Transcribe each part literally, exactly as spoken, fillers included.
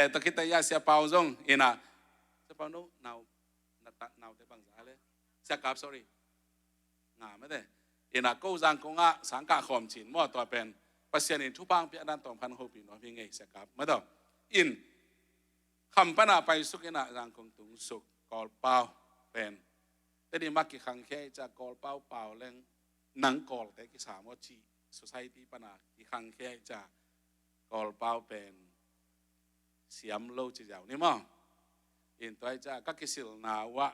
Eh, tawh khit teh a Sia Pau zong ina, Sia Pau no, nau, na ta, naute bangzah le, Sia Kap, sorry, nga mate. Ina ko Zangkong ah sangkah khawm cin maw, tua pen Pasian in thupha hong piak dan tawm khan hopih nuam hi ing ei, Sia Kap maw taw. In Kham pan a paisuk ina Zangkong tung suk, Kawlpau pen, Tedim ah kikhangkhia i ci a, Kawlpau pau leng nang Kawlte kisa maw cih society pan a kikhangkhia i ci a, Kawlpau pen siam lo ci ziau ni maw. In tua i ci a ka kisilna uh ah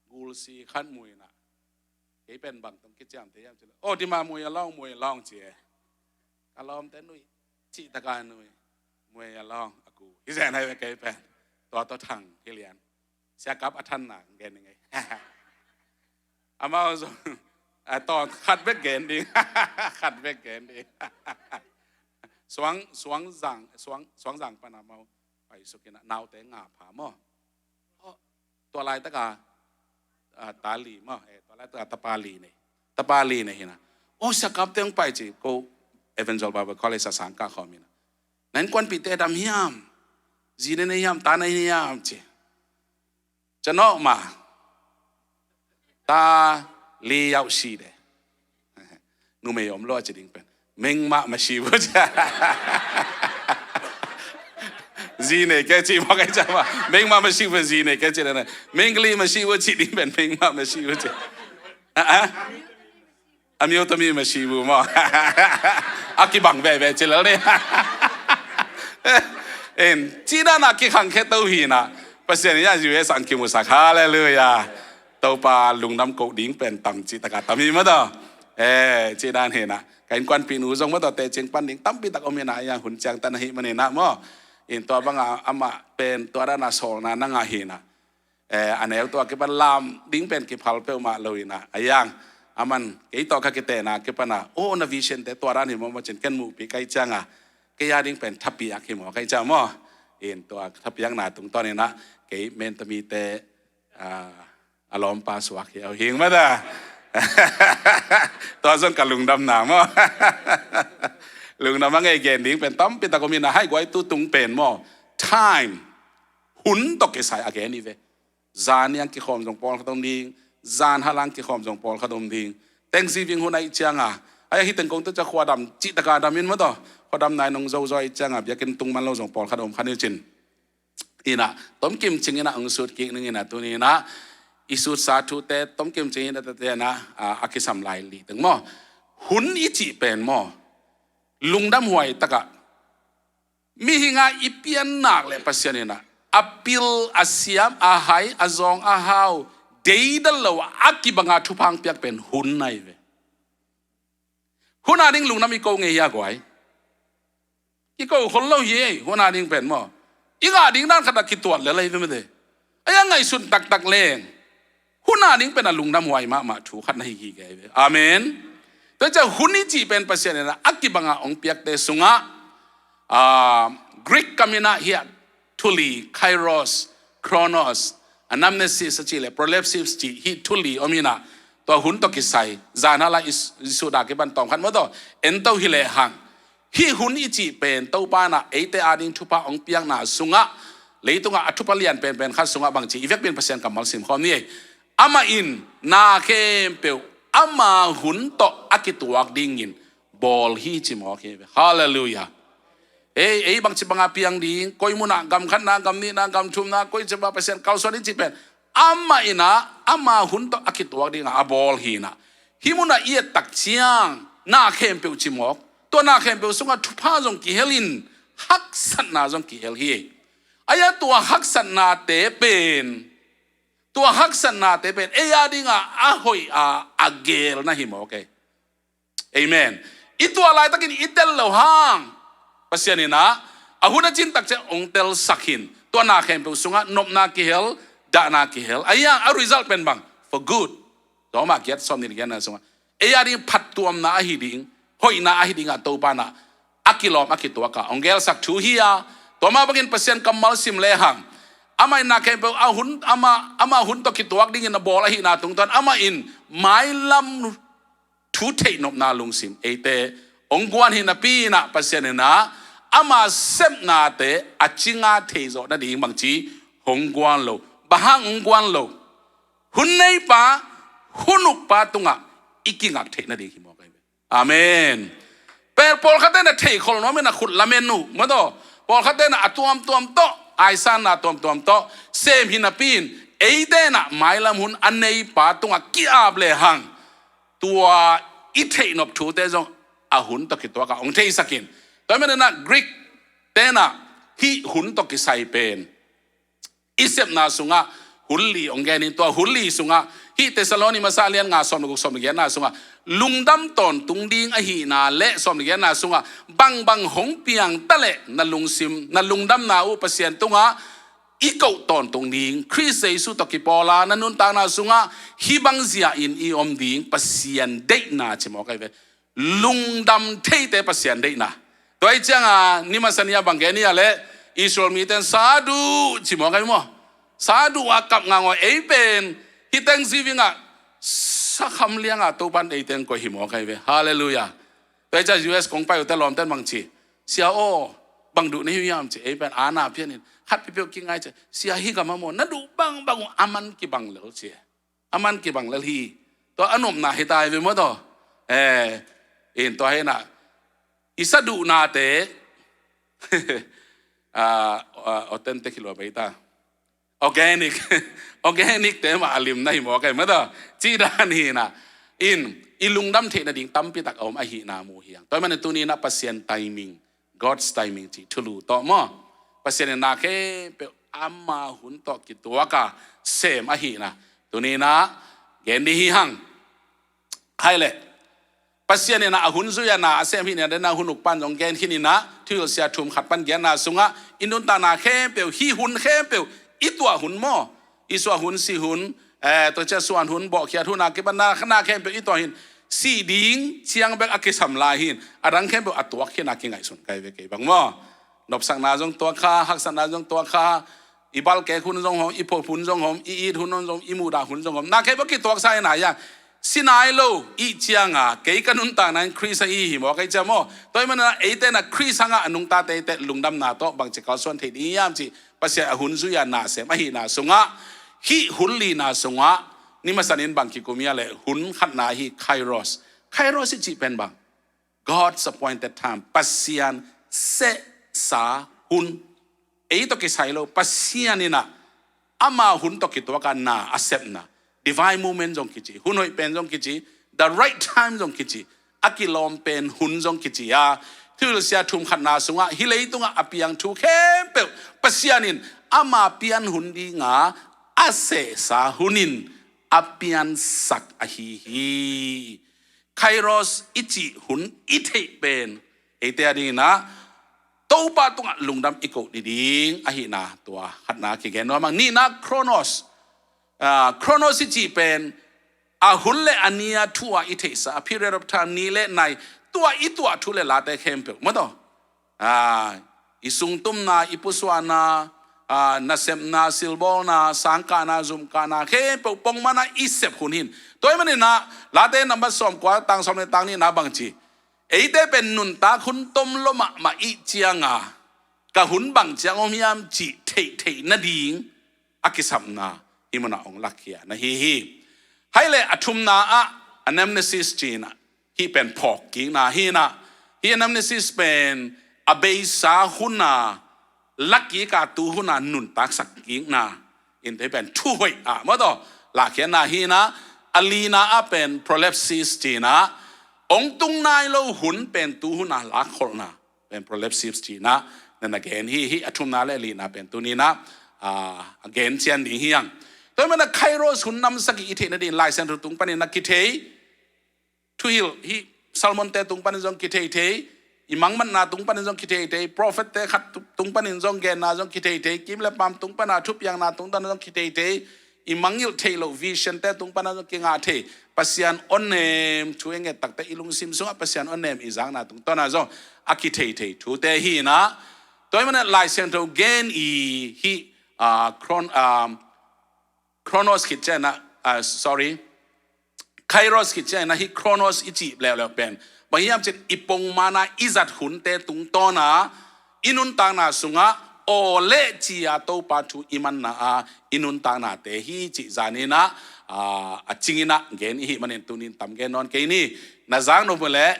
gulsi khat mu ina, kei pen bang tawh kiciamteh hiam cih leh, oh, Tedim ah Muay Along, Muay Along ci e. Ka lawmte nuih cih tak a nuih, Muay Along a ku hi zen hi ve, kei pen tua tawh thang hi lian. Sia Kap a thanna gen ning ei. Amau zong, a, taw khat bek gen ding. Khat bek gen ding. Suang, Suangzang, Suang, Suangzang pan amau paisuk ina, naute nga pha maw. Oh, tua laitak a, a, ta li maw, eh, tua laitak a tapa li nei. Tapa li nei hi ina. Oh, Sia Kapte hong pai ci, ko Evangel Bible College a sangkah khawm ina. Na innkuanpihte dam hiam? Zi na nei hiam, ta na nei hiam ci. Ci nawh ma. Ta li yauh si de. Numei om lo a ci ding pen, mengmah masi vua ci. Zi nei kei ci maw, kei ci maw. Mengmah masi vua, zi nei kei ci de na. Mengkali masi vua ci ding pen, mengmah masi vua ci. Ah, ah. A miau tami masi vua maw. A kibang veve ci lel ni. En, ci dan a kikhangkhia to hi ina. Pasian in a U S a hong kimusak. Halleluiah. Topa lungdam koh ding pen tam cih tak a tam hi maw taw. Eh, ci dan hi ina. Ka innkuanpih nu zong maw taw, teci pan ding tampi tak om ina, a hun ciangtan ahih man ina maw. In tua bang a amah pen tua dan a sawlna na ngah hi ina. Eh, a neu tua kipan lam ding pen kiphal peuhmah lo ina. A yang, aman kei tawh ka kitehna kipan a, oh, na vision te tua dan hi maw maw cin ken muhpih ka hih ciang a, kei a ding pen thapiak hi maw ka hih ciang maw. In tua thapiakna tungtawn ina, kei mentamite, ah, a lawmpa suak hi au hing mata. Tua zong ka lungdamna maw. Lungdam a ngei gen ding pen tampi tak om ina, hai guai tu tung pen maw. Time, hun tawh kisai a gen hi ve. Zan niang kikhawm zong pawlkhat om ding, zan halang kikhawm zong pawlkhat om ding. Thanksgiving hun ahih ciang a, ai, hih teng kong tu ca khuadam cih tak a dam in maw taw. Khuadam nai nong zozo ahih ciang a, biakinn tung man lo zong pawlkhat om kha ni cin. Ina, tomkim cing ina hong sut kik ning ina, tuni ina i sutsa thute tomkim cing ina tete ina, a, a kisam lai li teng maw. Hun i cih pen maw, lungdam huai tak a mihing a i piannak le Pasian ina a pil, a siam, a hai, a zawng, a hau, deidal lo a kibang a thupha hong piak pen hun ahi ve. Hun a ding lungdam i ko ngei hi a guai. I ko khol lo hi ei, hun a ding pen maw. I ngah ding dan khat a kituat lel ahi ve mate. Ai, a ngaihsun taktak leng, hun a ding pen a lungdam huai mahmah thu khat na hi hi kei ve. Amen. Tua ciang hun i cih pen Pasian ina a kibang a hong piakte sungah, ah, Greek kam ina hih a thu li, kairos, chronos, anamnesis a cih le prolepsis cih hih thu li om ina, tua hun tawh kisai, zan halang i, i sut a kipan tawm khat maw taw, en to hi lehang. Hih hun i cih pen Topa ina eite a ding thupha hong piakna sungah, leitungah a thupha lian penpen khat sungah bang ci, i vekpi in Pasian kammal sim khawm ni ei. Amah in na khempeuh ama hun tawh a kituak dingin bawl hi ci mawk hi ve. Halleluiah. Ei, ei bangci banga piang ding, koi munah, gam khatna, gam nihna, gam thumna, koi cipa Pasian kalsuan i cih pen amah ina ama hun tawh a kituak dinga a bawl hi ina. Hih munah i et tak ciang na khempeuh ci mawk. Tua na khempeuh sungah thupha zong kihel in, haksatna zong kihel hi. Ai, a tua haksatnate pen, tua haksatnate pen ei a dinga a hoih a, a geel na hi mawk ei. Amen. I tuah laitakin i tel loh hang, Pasian ina a hun a cin tak ciang hong telsak hi in. Tua na khempeuh sungah nopna kihel, dahna kihel. Ai, a result pen bang? For good. Roma kiat sawm nih le giatna sungah ei a ding phattuamna ahi ding, hoihna ahi dinga Topa ina a kilawm a kituak a hong geelsak thu hi a. Tua mah bangin Pasian kammal sim lehang, amah in na khempeuh a hun, ama, ama hun tawh kituak dingin a bawl ahihna tungtawn amah in mailam thu theihnopna lungsim eite hong guan hi napi ina Pasian ina ama sepnate a cinga theizawh nading bangci hong guan lo. Bang hang hong guan lo? Hun neipa, hun ukpa tungah i kingak theih nading hi mawk ahi ve. Amen. Pel pawlkhatte na theihkholh nuam in a khut lamen uh, mawtaw. Pawlkhatte na a tuamtuam tawh, aisanna tuamtuam tawh sem hi napi in, eite na mailam hun a neipa tungah ki-ap lehang, tua i theihnop thute zong a hun tawh kituakah hong theisak in. Tua hi manin ah Greek te na hih hun tawh kisai pen i sepna sungah hun li hong gen in, tua hun li sungah hih Thessaloni masa lian nga sawm le guk, sawm le giatna sungah lungdam tawntung ding ahihna le sawm le giatna sungah bangbang hong piang ta leh na lungsim, na lungdamna uh Pasian tungah i koh tawntung ding, Khrist Jesu tawh kipawl a na nuntakna sungah hih bang zia in i om ding Pasian deihna ci mawk ahi ve. Lungdam theite Pasian deihna. Tua ahih ciangin ni masa ni a bang gen hi a leh Israel mite in sa duh ci mawk ahi maw? Sa duh a kap ngangawh, ei pen hih Thanksgiving ah sakham liangah Topa'n eite hong koih hi mawk ahi ve. Halleluiah. Tua ahih ciangin U S kong pai uh te lawmte'n bang ci, "Sia aw, bang duh na hi uh hiam?" ci. Ei pen aana pian in, khat peuhpeuh kingai ci. "Sia, hih gam ah maw, na duh bangbang uh a man kibang lel," ci. A man kibang lel hi. Tua a nopna hi ta hi ve mawtaw. Eh, in tua hi na, i sa duhnate, ah, ah, authentic hi lua pai ta. Organic. Organic te mah a limna hi mawk ahi mawtaw. Cih dan hi na. In, i lungdam theih nading tampi tak a om ahihna mu hi hang. Tua hi manin tuni na Pasian timing, God's timing cih thulu tawh maw, Pasian in na khempeuh ama hun tawh kituak a sem ahihna tuni na gen ding hi hang. Hai leh, Pasian in a hun zui a na a sem hi na, den a hun ukpa'n zong gen khin in a, Thuhilhsia thum khat pan giatna sungah i nuntakna khempeuh, hih hun khempeuh, i tuah hun maw, i suah hun, si hun, eh, tua ciang suan hun, bawhkhiat hun a kipan na, na khempeuh i tuah hi in, sih ding ciang bek a kisam lai hi in, a dang khempeuh a tuak khin a kingaihsun ka hi ve kei bang maw. Nopsakna zong tuak kha, haksatna zong tuak kha, i balkek hun zong om, i phop hun zong om, i it hun zong om, i muhdah hun zong om. Na khempeuh kituaksa hi na hi a, si nai lo i hih ciangin kei ka nuntakna in Khrist ahi hi mawk ahi ciang maw. Tua hi manin eite na Khrist hangah a nungtate, eite lungdamna tawh bangci kalsuan thei ding hiam cih Pasian a hun zui a na sem ahihna sungah, hih hun lina sungah ni masa ni in bang kikum hia leh, hun khatna hi Kairos. Kairos i cih pen bang? God's appointed time. Pasian sehsa hun. Ei tawh kisai lo, Pasian in a ama hun tawh kituak a na a sepna, divine moment zong kici, hun hoih pen zong kici, the right time zong kici, a kilawm pen hun zong kici a. Thuhilhsia thum khatna sungah hih leitungah a piang thu khempeuh Pasian in ama pian hun dinga a sehsa hun in a piansak ahi hi. Kairos i cih hun i theih pen eite a dingin a Topa tungah lungdam i koh ding ahihna, tua khatna kigen nuam hang. Nihna Chronos. Ah, Chronos i cih pen a hun le a ni a thu a i theihsa, a period of time, ni le nai, tua i tuah thu le late khempeuh mawtaw. Ah, i sungtumna, i pusuahna, ah, nasepna, silbawlna, sangkahna, zumkahna khempeuh pongman a i sep hun hi in. Tua hi manin a Late number sawmkua, tang sawm le tang nihna bang ci? Eite pen nuntak hun tom lo mahmah i hih ciangin ka hun bang ciang om hiam cih theihtheih nading a kisapna hih munah hong lakkhia na hi hi. Hai leh a thumna ah anamnesis ci-in a, hih pen phawkkikna hi in a, hih anamnesis pen a beisa hun a, lakkhia tu hun a nuntaksak kikna. In tua hi pen thuhoih ah mawtaw lakkhiatna hi in a, a lina ah pen prolepsis ci-in a, hong tung nai lo hun pen tu hun a lakkholhna pen prolepsis ci-in a, na na gen hi hi. A thumna le a lina pen tuni in a, ah, a gen cian ding hi hang. Tua hi manin a Kairos hun nam sagih i theih nading Lai Siangtho tung panin a kithei, thuhilh hih sermon-te tung panin zong kithei thei, i mangmatna tung panin zong kithei thei, prophet-te khat tu-, tung panin zong genna zong kithei thei, kim le paam tung pana thupiakna tung panin zong kithei thei, i mangngilh theih loh vision-te tung pana zong kingah thei, Pasian honnem thu i nget takte i lungsim sungah Pasian honnem i zakna tungtawna zong a kithei thei thute hi in a. Tua hi manin a Lai Siangtho gen i hih, ah, Chron-, ah, Chronos khit ciangin a, ah, sorry, Kairos khit ciangin a, hih Chronos i cih leuleu pen bang hiam cih leh i pongman a i zat hunte tungtawna i nuntakna sungah aw le ci-a Topa thu i manna a i nuntaknate hi cih zaninah a cinginah gen i hih manin tunin tam gen nawn kei ni. Na zak nop uh leh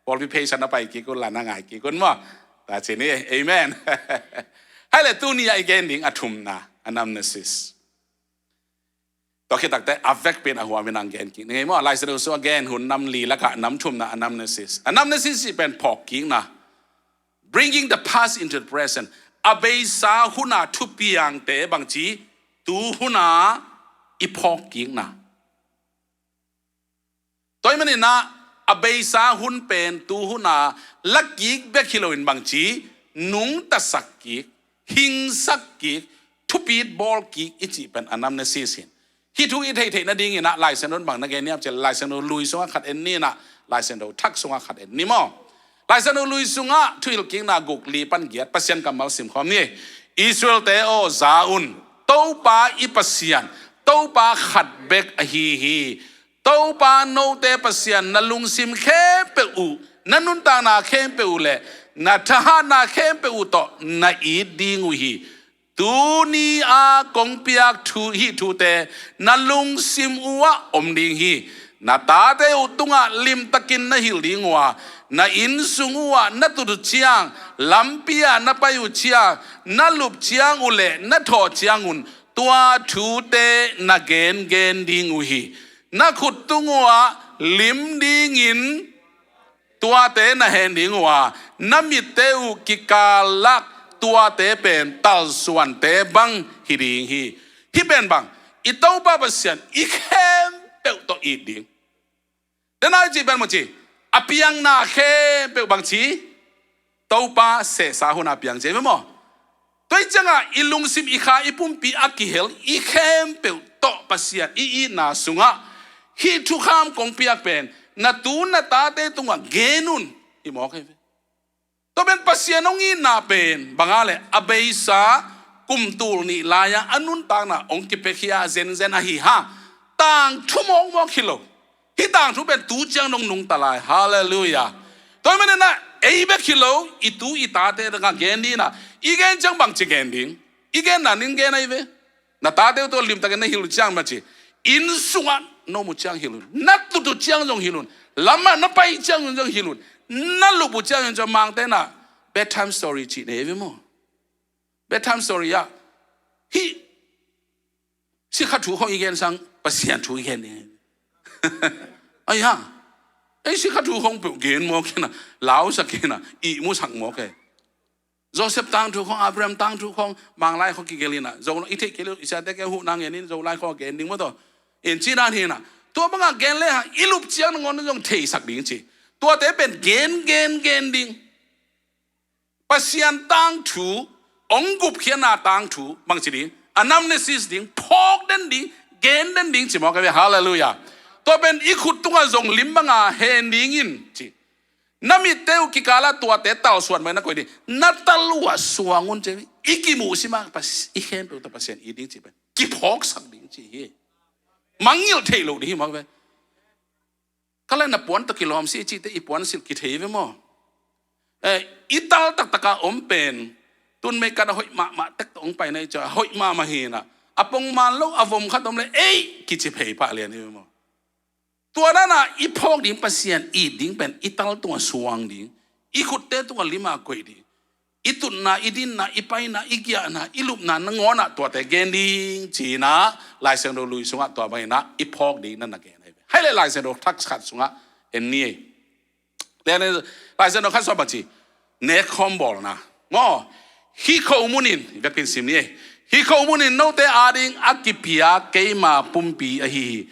pawlpi pheisan a pai kik un la na ngai kik un maw? Ta ci ni. Amen. Hai le tuni a i gen ding a thumna, anamnesis. Tua khit takte a vekpi in a huamin ang gen kik ni ngei maw? Laisiangtho sung a gen hun nam li lakah nam thumna, anamnesis. Anamnesis cih pen phawk kikna, bringing the past into the present. A beisa huna thupiangte bangci tu huna i phawk kikna. Tua ahih maninah a beisa hun pen tu huna la kik bek hi loin bangci nungtasak kik, hingsak kik, thupit bawl kik i cih pen anamnesis hi. Hih thu i theihtheih nadinginah Laisiangtho bang na gen hiam cih leh Laisiangtho lui sungah khat en ninah, Laisiangtho thak sungah khat en ni maw? Laisiangtho lui sungah Thuhilhkikna guk li pan giat Pasian kammal simkhawm ni. Israelte aw, za un, Topa i Pasian, Topa khat bek ahi hi. Topa note Pasian na lungsim khempeuh uh, na nuntakna khempeuh uh le na thahatna khempeuh uh tawh na it ding uh hi. Tuni a kong piak thu, hih thute na lungsim uhah om ding hi. Na tate uh tungah limtakin na hilh ding uh a, na innsung uhah na tut uh ciang, lampi ah na pai uh ciang, na lup ciang uh le na thawh ciangun tua thute na gengen ding uh hi. Na khut tung uhah lim dingin tuate na hen ding uh a, na mitte uh kikalah tuate pen talsuante bang hi ding hi. Hih pen bang, i Topa Pasian i khempeuh tawh it ding. Dena i cih pen bangci, a piangna khempeuh bangci, Topa sehsa huna piang ci hi ve maw? Tua hi ciangah i lungsim, i kha, i pumpi a kihel i khempeuh tawh Pasian i itna sungah hih thukham kong piak pen na tu na tate tungah gen un, i mawk hi ve. Tua pen Pasian hong itna pen banga le a beisa kum tul nih lai-a a nuntakna hong kipiakhia zenzen ahi ha. Tangthu mawkmawk hi lo. Hih tangthu pen tu ciang dong nungta lai. Halleluiah. Tua hi maninah ei bek hi lo, i tu i tate dangah gen dinah, i gen ciang bangci gen ding? I genna ning gen ahi ve. Na tate uh tawh limtakin na hilh uh ciang bangci, inn sungah na om uh ciang hilh un. Na tut uh ciang zong hilh un. Lamah na pai ciang zong hilh un. Na lup uh ciang zong, Mangte inah bedtime story cih nei ve maw? Bedtime story ah hih sikha thu khong i gen sang Pasian thu i gen ding. Ai ha. Ei sikha thu khong peuh gen mawk inah, lausak inah, ihmusak mawk e. Joseph tangthu khong, Abraham tangthu khong, Manglai khong kigelh inah, Zo i theih kei leh i siate kei huhna ngenin Zolai khong a gen ding maw taw? In ci dan hinah, tua bangah gen le ha, i lup ciang nangawn zong theisak ding ci. Tuate pen gen, gen, gen ding. Pasian tangthu, hong gupkhiatna tangthu bangci ding, anamnesis ding, phawk den ding, gen den ding ci mawk a ve. Halleluiah. Tua pen i khut tungah zong lim banga hen dingin ci. Na mitte uh kikalah tuate talsuan mai na koih ding. Na tal uh ah suang un ci. I kimuh simah i khempeuh tawh Pasian it ding ci pen kiphawksak ding ci hi. Mangngilh theih loh ding hi mawk a ve. Ka lai na puan tawh kilawm si i cihte i puan silh kithei ve maw? Eh, i tal taktaka om pen tun meikat a hoih mahmah tek tawh hong paina i cia hoih mahmah hinah, a pongman lo a vom khat om le ei kici phei pah lian hi ve maw? Tua dana i phawk ding Pasian it ding pen i tal tungah suang ding, i khutte tungah lima koih ding, i tutna, i dinna, i paina, i giahna, i lupna nangawnah tuate gen ding cinah Laisiangtho lui sungah tua banginah i phawk ding na na gen ahi ve. Hai le Laisiangtho thak khat sungah en ni ei. Laisiangtho khat sungah bangci, nekkhawm bawlna maw? Hih khomun in, i vekpin sim ni ei. Hih khomun in note ading a kipia keima pumpi ahi hi.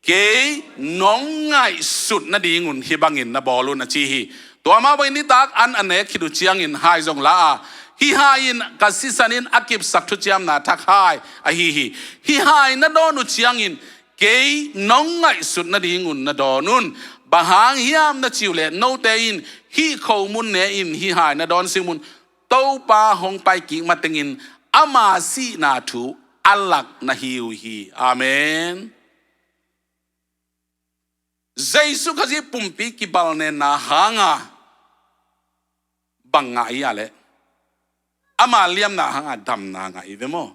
Kei nong ngaihsut nadingun hih bangin na bawl un a ci hi. Tua mah bangin nitak an a nek khit uh ciangin hai zong la a, hih hai in ka sisanin a kipsak thuciamna thak hai ahi hi. Hih hai na dawn uh ciangin kei nong ngaihsut nadingun na dawn un. Bang hang hiam na ci uh leh note in hih khomun ne in hih hai na dawn sing un. Topa hong paikik matengin ama sihna thu a lak na hi uh hi. Amen. Jesu Khazih pumpi kibalnenna hanga bang ngah i a leh Ama liamna hanga damna ngah i ve maw?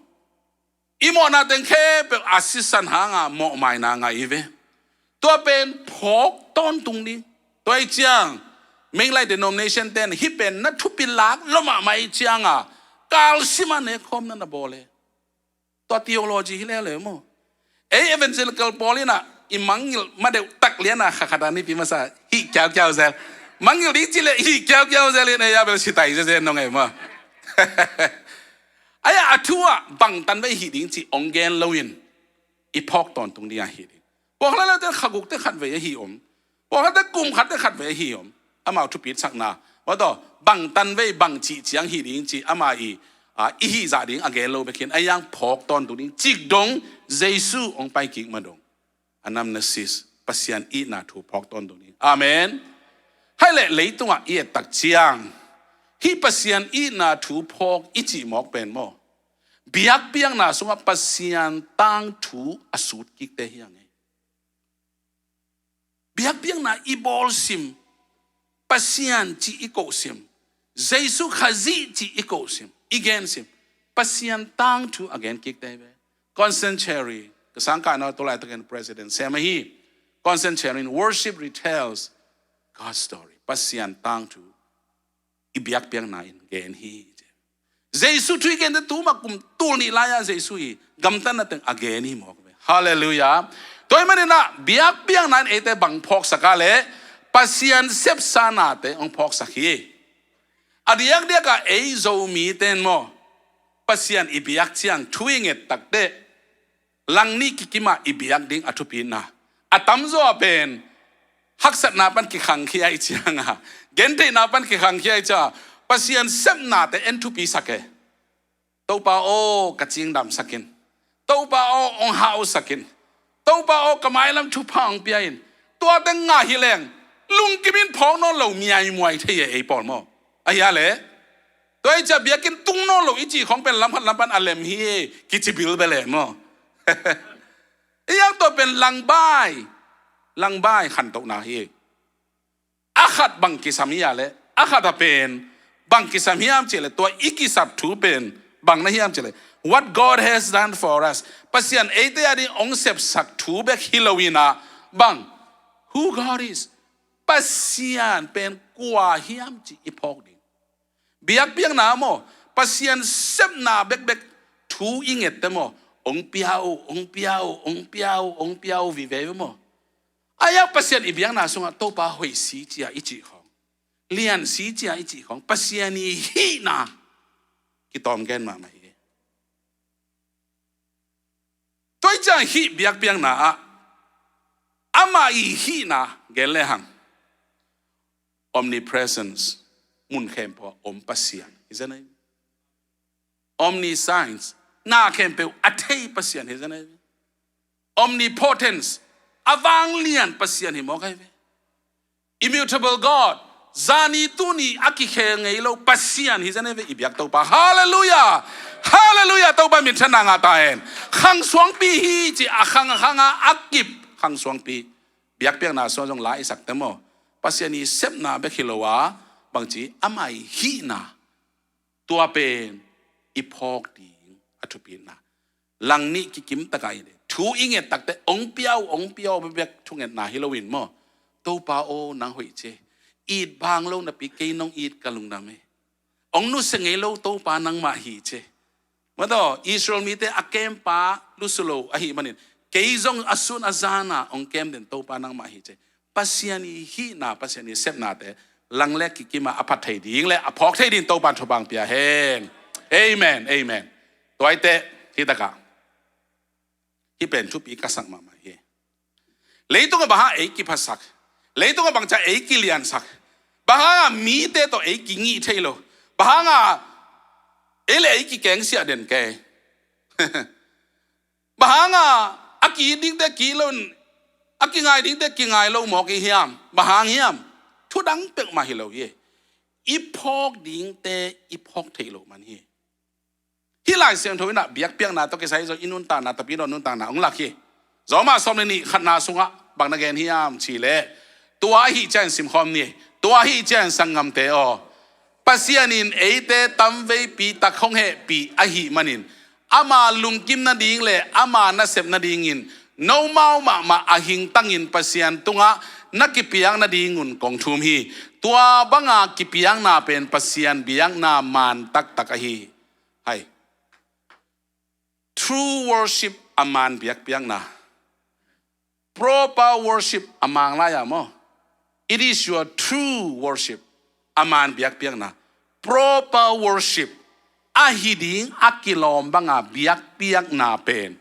I mawhna teng khempeuh a sisan hanga mawhmaina ngah i ve. Tua pen phawk tawntung ding. Tua i ciang, Menglai denomination ten hih pen na thupi lak lua mahmah i cianga kalsima nekhawmna na bawl e. Tua theology hi leuleu maw? Ei evangelical pawl inah i mangngilh madeuh tak liana khakhata nipi masa hih kiaukiau zel. Mangngilh ding cileh hih kiaukiau zel in ei a bel sitai zezen nong ei maw? Ai-a a thu ah bangtan vei hih ding cih ong gen loin i phawk tawntung ding a hih ding. Pawkhalaleute khagukte khatvei ahi om. Pawlkhatte kum khatte khatvei ahi om. Amau thupitsakna, wataw, bangtan vei bang cih ciang hi ding cih ama i, a, i hih zah ding a gen lo bekin a iang phawk tawntung ding cik dong Jesu ong paikik ma dong. A nam na sis Pasian itna thu phawk tawntung ding. Amen. Hai leh leitungah i ettak ciang hih Pasian itna thu phawk i cih mawk pen maw? Biakpiakna sungah Pasian tangthu a sutkikte hiang ei. Biakpiakna i bawl sim, Pasian cih i koh sim, Jesu Khazih cih i koh sim, i gen sim, Pasian tangthu a gen kik tei ve. Constance Cherry, ka sangkahna tu laitakin president sem ahi. Constance Cherry in Worship Retells God's Story. Pasian tangthu i biakpiakna in gen hi. Jesu thu i gente tuma kum tul nih lai-a Jesu i gamtatna teng a gen hi mawk ve. Halleluiah. Tua hi maninah biakpiakna in eite bang phawksak a leh Pasian sepsa nate hong phawksak hi. A diakdiakah ei Zomite in maw, Pasian i biak ciang thu i nget takteh lang nih kikimah i biak ding a thupina a tamzaw a pen haksatna pan kikhangkhia i cianga, gentheihna pan kikhangkhia i cianga, Pasian sepnate en thupisak e. Topa aw, ka cingdamsakin. Topa aw, ong hausakin. Topa aw, ka mailam thupha ong pia in. Tua teng ngah hi leng lungkimin phawk nawn lo miaimuai thei e ei pawl maw? Ahi a leh tua i cia biakinn tung nawn lo i cih khong pen lamkhat lampan a lem hi e, kici bilbel e maw? I ang tua pen langbai, langbai khantohna hi e. A khat bang kisam hi a leh a khat a pen bang kisam hiam cih leh tua i kisap thu pen bang na hiam cih leh what God has done for us. Pasian eite a ding ong sepsak thu bek hi lo inah bang, who God is. Pasian pen kua hiam cih i phawk ding. Biakpiakna maw, Pasian sepna bekbek thu i ngette maw, ong pia uh, ong pia uh, ong pia uh, ong pia uh vive maw? Aia Pasian i biakna sungah Topa hoih si cia i cih khong, lian si cia i cih khong, Pasian i hihna kitawm gen mahmah hi. Tua i ciang hih biakpiakna ah ama i hihna gen lehang omnipresence, mun khempeuh a om Pasian hi zen ahi. Omniscience, na khempeuh a thei Pasian hi zen ahi. Omnipotence, a vanglian Pasian hi mawk ahi ve. Immutable God, zani tuni a kikhel ngei lo Pasian hi zen ahi ve i biak Topa. Halleluiah. Halleluiah. Topa minthanna ngah ta hen. Khang suangpi hi ci a khang a khanga a kip khang suangpi. Biakpiakna sua zong la i sakte maw? Pasian i sepna bek hi lo a bangci ama i hihna, tua pen i phawk ding a thupina. Lang nih kikim taka i le thu i nget takte ong piau ong piau bekbek thungetna hi loin maw? Topa aw nang hoih cie. It bang lo napi kei nong it ka lungdam e. Ong nusia ngei lo Topa nangmah hi cie. Mataw Israel mite a kempa lusu lo ahi manin kei zong a sun a zana ong kem den Topa nangmah hi cie. Pasian i hihna, Pasian i sepnate lang le kikima a phat thei ding le a phawk thei ding Topa thupang pia hen. Amen, amen. Tuaite hi taka hih pen thupi ka sak mahmah hi. Leitungah bang hang ei kiphasak, leitungah bangcia ei kiliansak, bang hanga mite tawh ei kingih thei lo, bang hanga ei le ei kikengsiah den kei. Bang hanga a ki-it dingte ki-it lo, a kingai dingte kingai lo mawk i hiam? Bang hang hiam? Thudang peuhmah hi lo hi. I phawk dingte i phawk theih loh man hi. Hih Lai Siangtho inah biakpiakna tawh kisai zaw i nuntakna, tapidaw nuntakna hong lak hi. Zawma sawm le nih khatna sungah bang na gen hiam cih leh tua ahi ciangin simkhawm ni. Tua ahi ciangin sanggamte aw, Pasian in eite tamveipi tak hong hehpih ahih manin, ama lungkim nading le ama nasep nadingin nomau mahmah a hingtangin Pasian tungah na kipiak nadingun kong thum hi. Tua banga kipiakna pen Pasian biakna man taktak ahi hi. True worship, a man biakpiakna. Proper worship, a mang lai-a maw. It is your true worship, a man biakpiakna. Proper worship, ahi ding a kilawm banga biakpiakna pen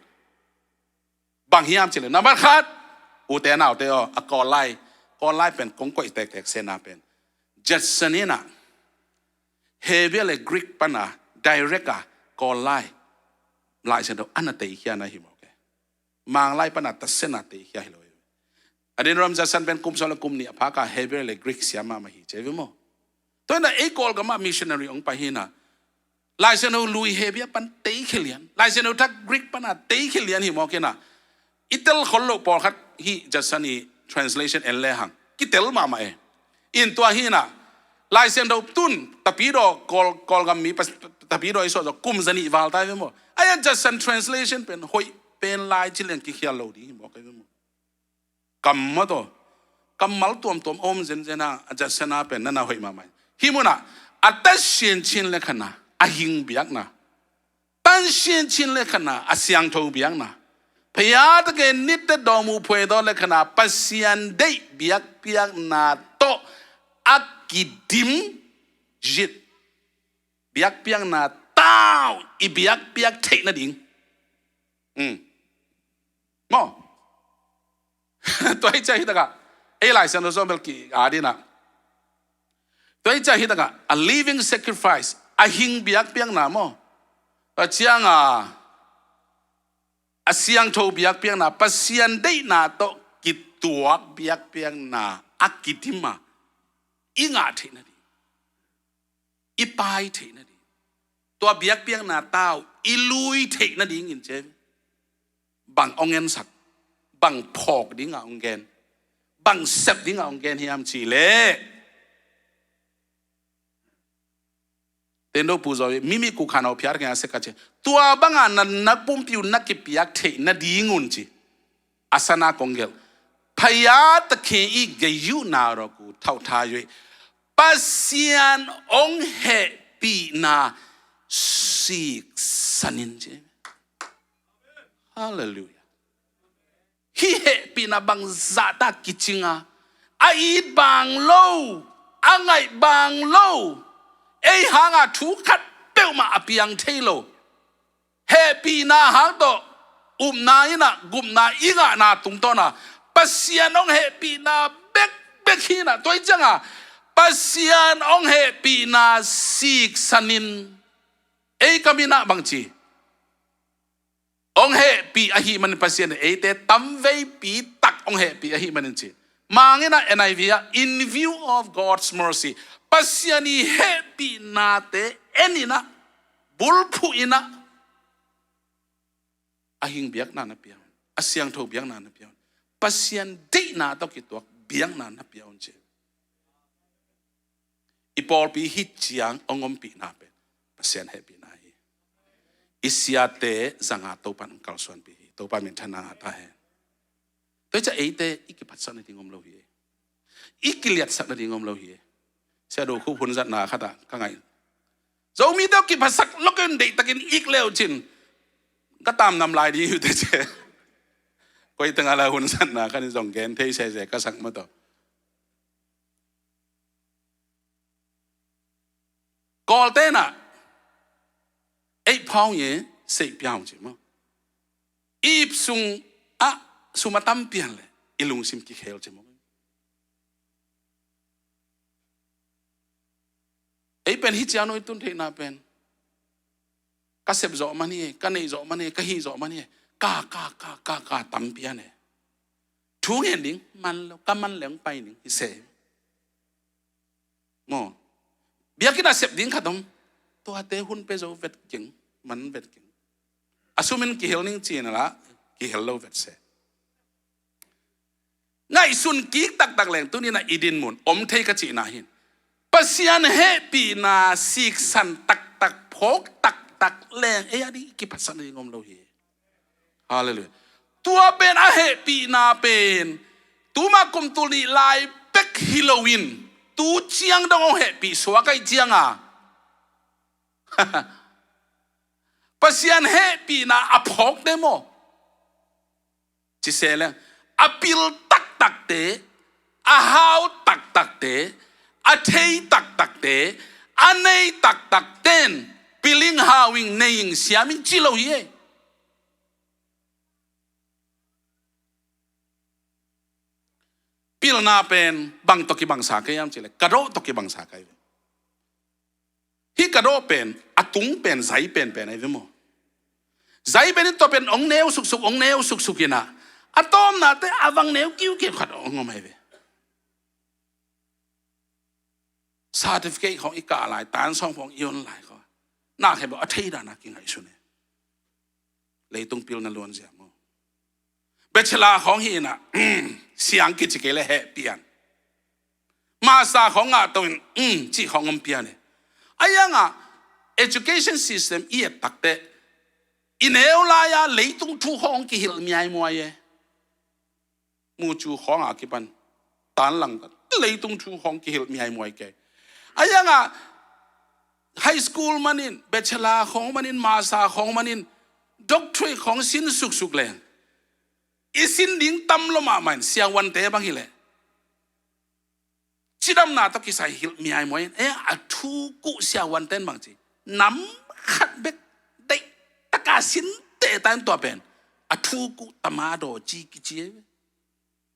bang hiam cih leh, nambat khat, ute naute aw, a Kawl lai, Kawl lai pen kong koih tektek sena pen Judson in ah, Hebrew le Greek pana direct a Kawl lai, Lai Siangtho ana teikhia na hi mawk e. Mang lai pana tasena teikhia hi lo e. Adoniram Judson pen kum sawm le kum nih a phaka Hebrew le Greek siam mahmah hi ci ve maw. Tua hi-in ah ei Kawlgam ah missionary hong pai hi-in ah, Lai Siangtho lui Hebrew pan teikhia lian, Lai Siangtho thak Greek pana teikhia lian hi mawk in ah, i tel khol loh pawlkhat hih Judson i translation en le hang kitel mahmah e. In tua hi-in ah, Lai Siangtho tun Tapidaw, Kawl, Kawlgam mi pas-, Tapidaw i suah zawh kum zanih val ta hi ve maw. Ai-a Judson translation pen hoih pen lai ci leng kikhial lo ding hi mawk e ve maw. Kam maw taw, kammal tuamtuam om zenzen a, a Judson a pen na na hoih mahmah. Hih munah a ta sianchin le khan a, a hing biakna, tan sianchin le khan a, a siangtho biakna, phaya take nitte dawmu phuai daw le khan a, Pasian deih biakpiakna tawh a kidim zit, biakpiakna tau i biakpiak theih nading. Mm. Maw. Tua hi ciah hi takah, ei Lai Siangtho sawm bel ki-at in ah, tua hi ciah hi takah a living sacrifice, a hing biakpiakna maw. Tua ciang a, a siangtho biakpiakna, Pasian deihna tawh kituak biakpiakna a kidim a, i ngah theih nading, i pai theih nading, tua biakpiakna tau i lui theih nadingin ci ve. Bang hong ensak, bang phawk dingah hong gen, bang sep dingah hong gen hiam cih leh, Tendo Pu Zaw i mimi kukhan aw phiar keng a sek a ci. Tua banga na, na pumpi uh na kipiak theih nadingun ci. A sana kong gelh, phaya take i gei uh na rawk uh thauhtha uh ei. Pasian hong hehpihna siksanin ci. Halleluiah. Hih hehpihna bang zahta kicing a, a it bang lo, a ngaih bang lo, ei hanga thu khat peuhmah a piang thei lo. Hehpihna hang tawh upna in ah gupna i ngahna tungtawn a, Pasian hong hehpihna bekbek hi in ah, tua hi ciang a Pasian hong hehpihna siksanin, ei kam in ah bang ci, hong hehpih ahih manin Pasian in eite tamveipi tak hong hehpih ahih manin ci. Mang in ah N I V ah, in view of God's mercy, Pasian i hehpihnate en in ah, bulphuh in ah, a hing biakna na pia un, a siangtho biakna na pia un, Pasian deihna tawh kituak biakna na pia un ci. I pawlpi hih ciang hong ompihna pen Pasian hehpihna hi. I siate zanga Topa'n hong kalsuanpih hi. Topa minthanna ngah ta hen. Tua hi ciah eite i kiphatsak nading om lo hi. I kiliatsak nading om lo hi. Sia Do Khup hun zatna khatah ka ngaih, Zomite uh kiphatsak lo kei un, deihtakin ik le uh cin, ka tamnam lai ding hi uh teh ci. Koi tengah lai hun zatna khat in zong gen thei sese ka sak mataw. Kawlte'n ah, eight pound ye, seih pia ung ci maw. I ip sungah sum a tam pian leh i lungsim kikhel ci maw. Ei pen hih ciang no i tun theihna pen, ka sep zawh man hi, ka neih zawh man hi, ka hih zawh man hi, ka, ka, ka, ka, ka tam pian e. Thu ngen ding man lo, ka man leng pai ding hi se. Maw. Biakinn ah sep ding khat om. Tuate hun pia zo vet keng, man vet keng. A sum in kihel ning ci-in a lah, kihel lo vet se. Ngaihsun kik taktak leng tuni-in ah i dinmun om thei ka cihna hi in. Pasian hehpihna siksan taktak, phawk taktak leng ei a ding i kiphasak ding om lo hi. Halleluiah. Tua pen a hehpihna pen tuma kum tul nih lai bek hi loin tu ciang dong hong hehpih suak ahih cianga Pasian hehpihna a phawk de maw? Ci se leng, a pil taktakte, a hau taktakte, a thei taktakte, a nei taktakten pil ing, hau ing, nei ing, siam ing ci lo hi ei. Pilna pen bang tawh kibangsa kei hiam cih leh, ka dawh tawh kibangsa kei ve. Hih ka dawh pen a tung pen zai penpen ahi ve maw? Zai pen in tua pen hong neu suksuk, hong neu suksuk in ah, a tawpnate a vang neu kiukiu khat hong om ahi ve. Certificate khawng i kah lai, tan sawm khawng i on lai khawng, na khe bawh a thei dan a kingaihsun e. Leitung pilna luanzia maw? Bachelor khawng hi in ah, siang kici kei leh heh pian. Master khawng ngah to in, um, cih khawng om pian e. A iangah education system i et takteh, i neu lai-a leitung thu khawng kihilh miaimuai e. Mucu khawng a kipan tan lang leitung thu khawng kihilh miaimuai kei. A iangah high school manin, bachelor khawng manin, master khawng manin, doctorate khawng sin suksuk leng, i sin ding tam lua mahmah in, siavuante bang hileh cidamna tawh kisai hilh miaimuai in, eh, a thu kuh siavuanten bang ci, nam khat bek deih taka sin tehta in tua pen a thu kuh tamadaw ci kici e.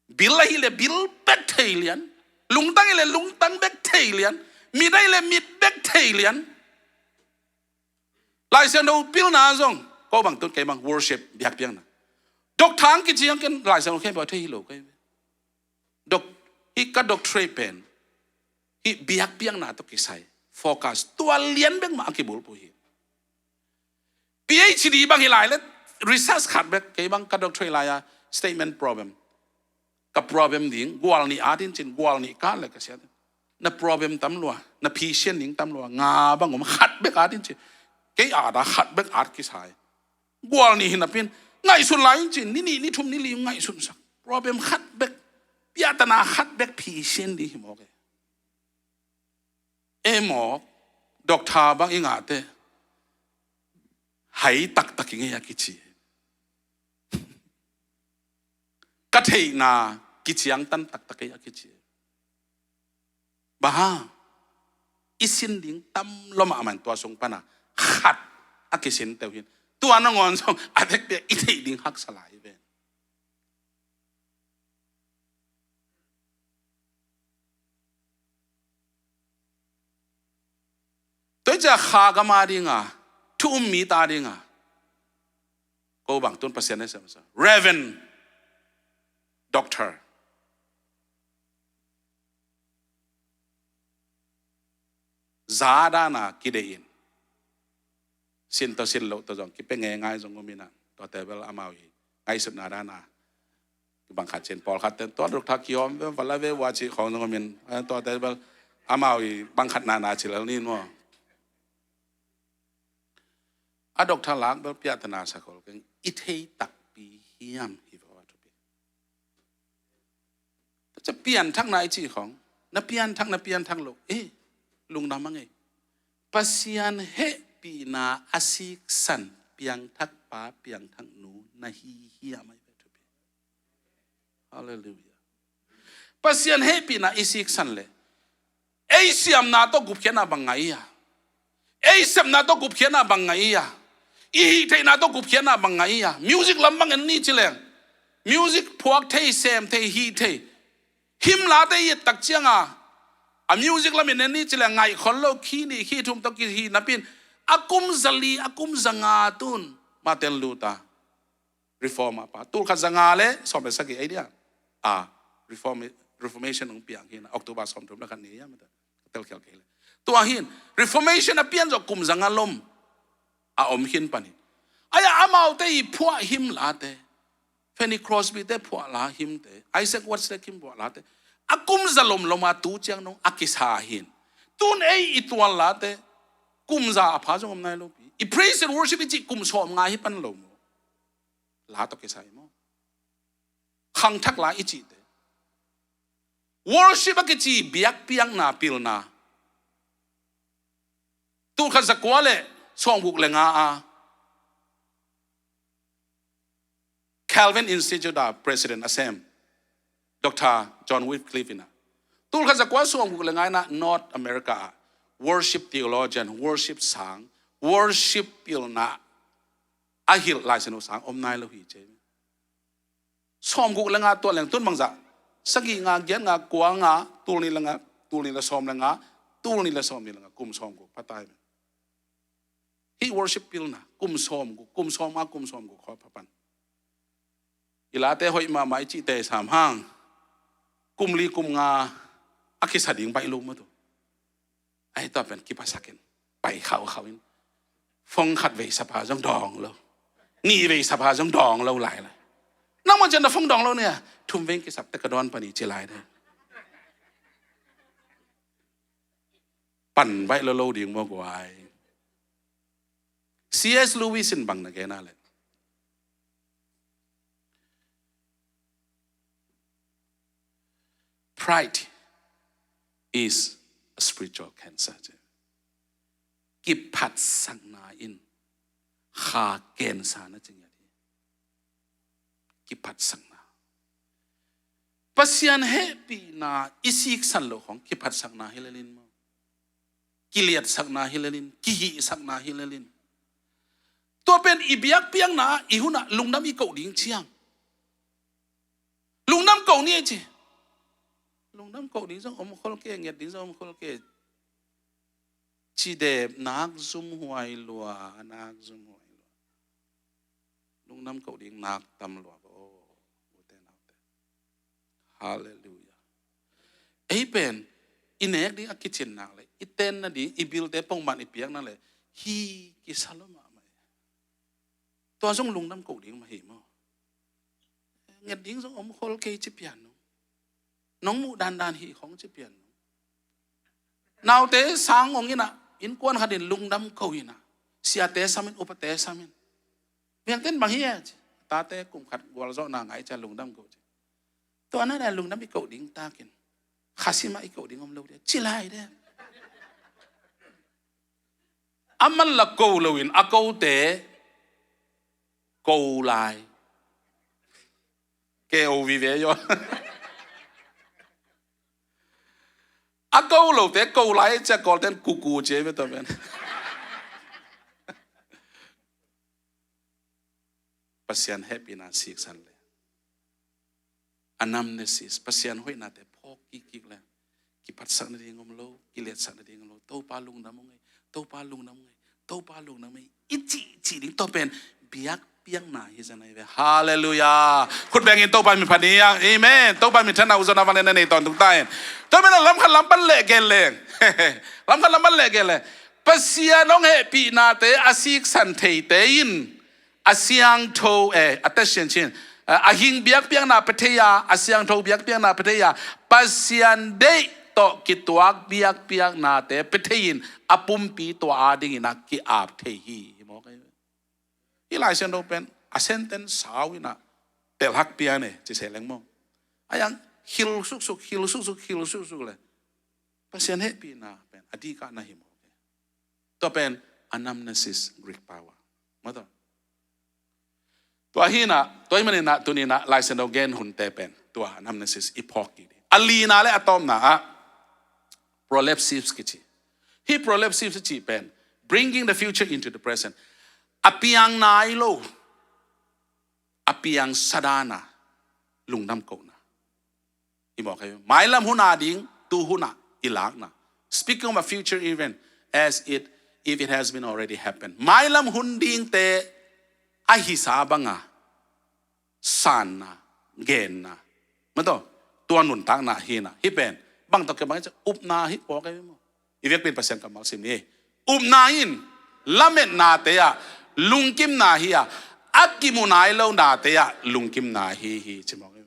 Bil ahih leh bil bek thei lian, lungtang hileh lungtang bek thei lian, mit ahih leh mit bek thei lian. Laisiangtho pilna zong ko bang tun kei bang worship biakpiakna, doctor ang kici ang ken Laisiangtho khempeuh a thei hi lo kei ve. Doc-, hih ka doctorate pen hih biakpiakna tawh kisai focus tua lian bek mah a kibulphuh hi. PhD bang hi lai leh research khat bek, kei bang ka doctorate lai-a statement problem, ka problem ding gual nih at in cin, gual nih kah leh ka siat. Na problem tam lua, na phisian ding tam lua, nga bang om, khat bek at in cin. Kei at a khat bek at kisai. Gual nih hi napi in ngaihsun lai in cin, ni nih ni thum ni li ngaihsunsak. Problem khat bek, piahtana khat bek phisian ding hi mawk e. E mawk, doctor bang i ngah teh hai taktak i ngei a kici. Ka theihna kiciangtan taktak ei a kici. Bang hang? I sin ding tam lua mahmah in tua sung pana khat a kisin teuh hin, tua nangawn zong a vekpi-a i theih ding haksa lai hi ven. Tua hi ciah kha gam a dinga, thu um mite a dinga ko bang tun Pasian e sem sa, Reverend, Doctor, za dana kideih in, sin tawh sin loh tawh zong kipia ngeingai zong om in ah, tuate bel amau hi ngaihsutna dana bang khat cin, pawlkhat ten tua doctor kiawm ve, va la ve ua cih khawng zong om in, eh, tuate bel amau hi bang khat nana ci lel ni maw? A doctor lak bel piahtana sa khol keng, i thei takpi hiam hi va va thupi. Tua ciah pianthakna i cih khawng, na pianthak, na pianthak loh, eh, lungdam a ngei. Pasian hehpihna a siksan piangthakpa, piangthaknu na hi hiam ahi ve thupi. Halleluiah. Pasian hehpihna i siksan leh ei siamna tawh gupkhiatna bang ngah i a, ei sepna tawh gupkhiatna bang ngah i a, i hihtheihna tawh gupkhiatna bang ngah i a, music lam bang en ni ci leng, music phuak thei, sem thei, hih thei. Hymn late i et tak cianga, a music lam in en ni ci leng ngaih khol lo, khi nih khi thum tawh kihih napi in, a kum zali, a kum zanga tun Martin Luther, Reformer pa, tul khat zanga le sawm le sagih ei dia a Reform-, Reformation hong piang hi in ah, October sawmthum le khat ni hiam, ka telkhial kei leh. Tua hi in, Reformation a pian zawh kum zanga lom a om hi in panin, ai-a amaute i phuah hymn late, Fanny Crosby te phuah la hymn te, Isaac Watts te hymn phuah late, a kum za lomlom a tu ciang dong a kisa hi in, Tun ei i tual late kum za a pha zong om nai lo pi. I praise and worship i cih kum sawm nga hi pan lo maw? La tawh kisai maw? Khangthak la i cihte. Worship a kici biakpiakna pilna. Tulkhat zakua le sawmguk le nga a Calvin Institute a president a sem Doctor John Wycliffe ina, tulkhat zakua sawmguk le nga ina North America ah worship theologian, worship sang, worship pilna a hilh Lai Siangtho sang om nai lo hi ci. Sawmguk le nga tuah leng tun bangzah, sagih nga, giat nga, kua nga, tul nih le nga, tul nih le sawm le nga, tul nih le sawm nih le nga, kum sawmguk pha tai. Hih worship pilna kum sawmguk, kum sawm nga, kum sawmguk khawng pha pan. I late hoih mahmah i cihte sam hang kum li kum nga a kisa ding baih lo maw tu. Ai, tua pen kiphasak in, pai khaukhau in. Phone khat vei sapa zong dawng lo, nih vei sapa zong dawng lo lai lai. Nang maw cian na phone dawng lo nia, thum vei kisap te ka dawn pan hi ci lai de. Pan baih lo lo ding maw guai. C S Lewis in bang na gen a le, "Pride is a spiritual cancer," ci. Kiphatsakna in kha cancer na ci ngiat hi. Kiphatsakna. Pasian hehpihna i siksan loh khawng kiphatsakna hi lel in maw? Kiliatsakna hi lel in, kihihsakna hi lel in. Tua pen i biakpiakna i hunah lungdam i koh ding ciang. Lungdam koh ni ci. Lungdam koh ding zong om khol kei, nget ding zong om khol kei. Cidep nak zum huai lua, nak zum huai lua. Lungdam koh ding nak tam lua ko, ute naute. Halleluiah. Ei pen i nek ding a kicin nak le, i ten nading, i bilte pongman i piak nak le, hi kisa lo mahmah. Tua zong lungdam koh ding mah hi maw? Nget ding zong om khol kei ci pian nung. Nong muh dandan hi khong ci pian nung. Naute sang ong ina, innkuan khat in lungdam koh ina, siate samin, upate samin. Vialten bang hi e ci. Tate kum khat gualzawhna ngai cia lungdam koh ci. Tua na lungdam i koh ding takin, khasimah i koh ding om lo dia ci lai de. A man la ko loin a kote ko lai. Ke o vive yo. A ko lote ko lai cia Kawlten kuku cia ve to pen. Pasian hehpihna siksan le anamnesis, Pasian hoihnate phawk kikkik le kiphatsak nading om lo, kiliatsak nading om lo. Topa lungdam ung ei, Topa lungdam ung ei, Topa lungdam ung ei i cihcih ding, tua pen biakpiakna hi zan ahi ve. Halleluiah. Khut bengin Topa min phat ni. Amen. Topa min thanna uh zonna vangliatna nei tawntung ta hen. Tua pen a lamkhat lam pan leh gen leng. Lamkhat lam pan leh gen leng. Pasian hong hehpihnate a siksan theite in a siangtho, eh, a tasian cin, eh, a hing biakpiakna pia thei a, a siangtho biakpiakna pia thei a, Pasian deih tawh kituak biakpiaknate pia thei in a pumpi tua adingin a ki-ap thei hi. Hi mawk ahi. Hih Lai Siangtho pen a sentence sau in a telhak pian e ci se leng maw? A yang hil suksuk, hil suksuk, hil suksuk le Pasian hehpihna pen a dikah na hi mawk e. Tua pen anamnesis, Greek power. Maw tua? Tua hi na, tua hi manin a, tuni na, Lai Siangtho gen hunte pen tua anamnesis i phawk kik ding. A lina le a tawpna ah prolepsis kici. Hih prolepsis kici pen bringing the future into the present. A piang nai lo, a piang sadana, lungdam kohna. I mawk ahi. Mailam hun a ding tu hun ah i lakna. Speaking of a future event as it, if it has been already happened. Mailam hun dingte a hisa banga sanna, genna. Maw tua, tua nuntakna hi na. Hih pen bang tawh kibang hi ci, upna hi mawk ahi maw? I vekpi in Pasian kammal sim ni. Upna in lametnate ah lungkimna hi a, a kimu nai lonate ah lungkimna hi hi ci mawk ahi.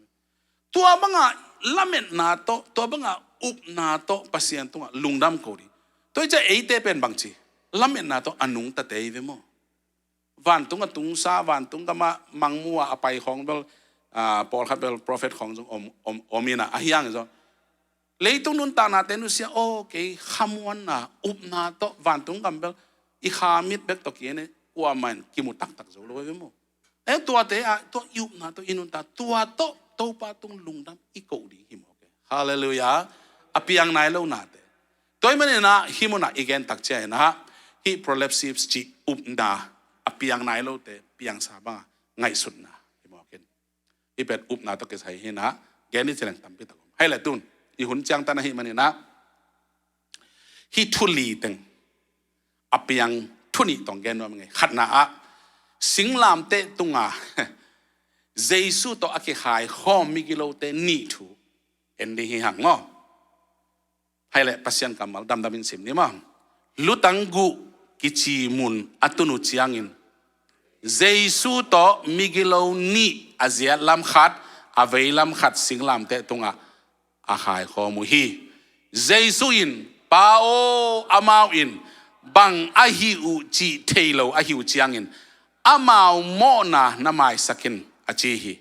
Tua banga lametna tawh, tua banga upna tawh Pasian tungah lungdam ko ding. Tua hi ciah eite pen bangci, lametna tawh a nungtate hi ve maw. Vantung a tungsa, vantung gamah mangmu a a pai khawng bel, ah, pawlkhat bel prophet khawng zong om, om, om inah, ahi hang zong leitung nuntaknate nusia aw, kei khamuanna, upna tawh vantung gam bel i kha mit bek tawh ki-en e, kuamah in kimu taktak zo lo ve maw. E, tuate ah, tua i upna tawh i nuntak, tua tawh Topa tung lungdam i koh ding hi mawk e. Halleluiah. A piang nai lo nate. Tua ahih maninah hih munah i gen tak cianginah, hih Proverbs cih upna, a piang nai lote piangsa banga ngaihsutna hi mawk in. Hih pen upna tawh kisai hinah gen i cileng tampi tak om. Hai le tun i hun ciangtan ahih maninah, hih thu li teng a piang thu nih tawh gen nuam ing ei. Khatna ah, singlamteh tunga Jesu tawh a kikhai khawm migilote nih thu en ding hi hang maw. Hai le Pasian kammal damdam in sim ni maw. Lutang guh kici mun a tun uh ciangin Jesu tawh migilo nih a ziat lam khat, a vei lam khat singlamteh tungah a khaikhawm uh hi. Jesu in, Pa aw, amau in bang a hih uh cih thei lo a hih uh ciangin amau mawhna na maisak in, a ci hi.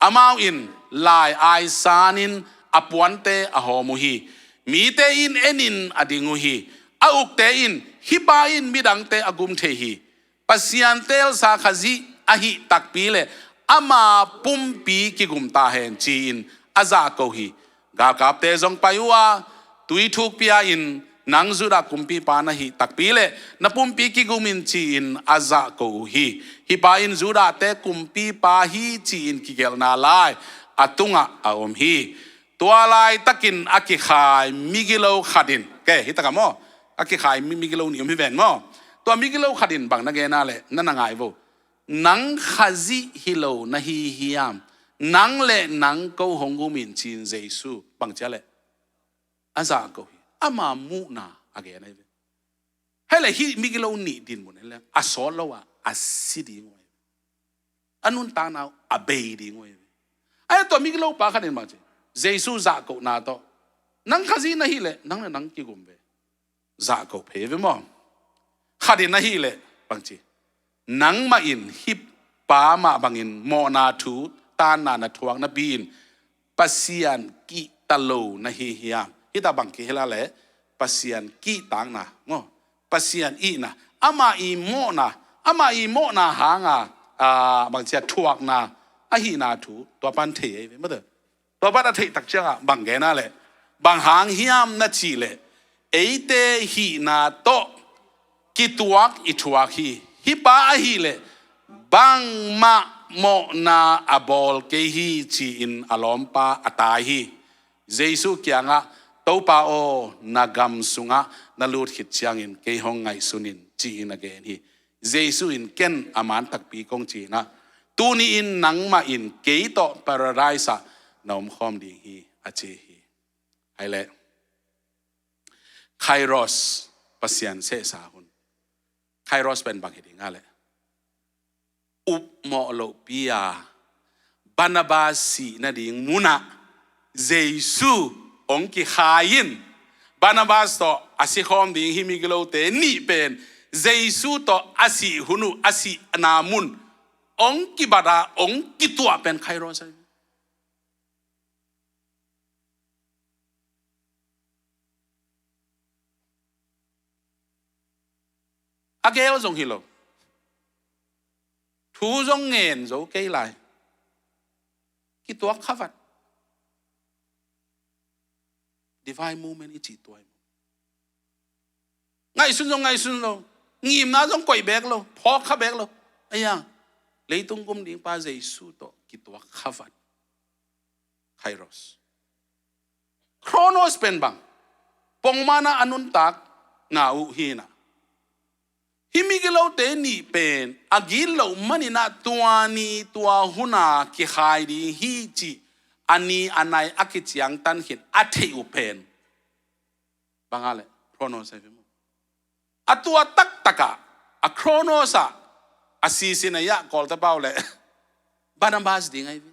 Amau in lai aisanin a puante a hawm uh hi. Mite in enin a ding uh hi. A ukte in, hih pa in midangte a gum thei hi. Pasian teelsa Khazih ahih takpi le ama pumpi kigum ta hen ci-in a zahko hi. Galkapte zong pai uh a, tui thuk pia-in, nang Judah kumpipa na hih takpi le na pumpi kigum in ci-in a zahko uh hi. Hih pa in Judahte kumpipa hi ci-in kigelhna lai a tungah a om hi. Tua laitakin a kikhai migilo khat in, ke, hih takah maw, a kikhai mi-, migilo nih om hi ven maw. Tua migilo khat in bang na gen a leh na na ngai vo. Nang Khazih hi lo na hi hiam? Nang le nang ko hong gum in ci-in Jesu bang ci a leh a zahko hi. Ama muhna a gen ahi ve. Hei le hih migilo nih dinmun en le a sawt lo a, a si ding uh ahi ve. A nuntakna uh a bei ding uh ahi ve. Ahi tua migilo pa khat in bang ci, Jesu zahkohna tawh, nang Khazih na hih leh nang le nang kigum ve. Zahko phei ve maw. Khat in ahih leh bang ci, nangmah in hih pa mah bangin mawhna thu tanna na thuak napi-in Pasian kihta lo na hi hiam? Hih tak bang kihel a leh Pasian kihtakna maw, Pasian itna, ama i mawhna, ama i mawhna hanga, a, bang ci a, thuakna ahihna thu tua pan thei ahi ve maw. Tua pan a theih tak ciangah bang gen a leh, bang hang hiam na cih leh, eite hihna tawh kituak i thuak hi. Hih pa ahih leh bangmah mawhna a bawl kei hi ci-in a lawmpa a tai hi. Jesu kiangah, Topa aw, na gam sungah na lut khit ciangin kei hong ngaihsun in, ci-in a gen hi. Jesu in ken a man takpi kong ci-in ah, tuni-in nangmah in kei tawh Paradise ah na omkhawm ding hi, a ci hi. Hai leh Kairos, Pasian sehsa hun. Kairos pen bang hi ding a leh, upmawh lohpi a Barnabas sih nading munah Jesu hong kikhai in, Barnabas tawh a sikhawm ding hih migilote nih pen Jesu tawh a sih hun uh, a sihna mun hong kibat a hong kituah pen Kairos ahi. A gel zong hi lo. Thu zong ngen zo kei lai. Kituak khavat. Divine moment i cih tua hi. Ngaihsun zong ngaihsun lo. Ngimna zong koih bek lo. Phawk kha bek lo. Aia, leitung gum ding pa Jesu tawh kituak khavat. Kairos. Kronos pen bang, pongmana a nuntakna uh hi inah, hih migilote nih pen a gitloh maninah tua ni tua huna kikhai ding hi cih a ni a nai a kiciangtan khin a theih uh pen bang a leh, Kronos ahi ve maw. A tua taktakah, a Kronos ah a sisin a iah Kawlte pau leh Barnabas ding ahi ve.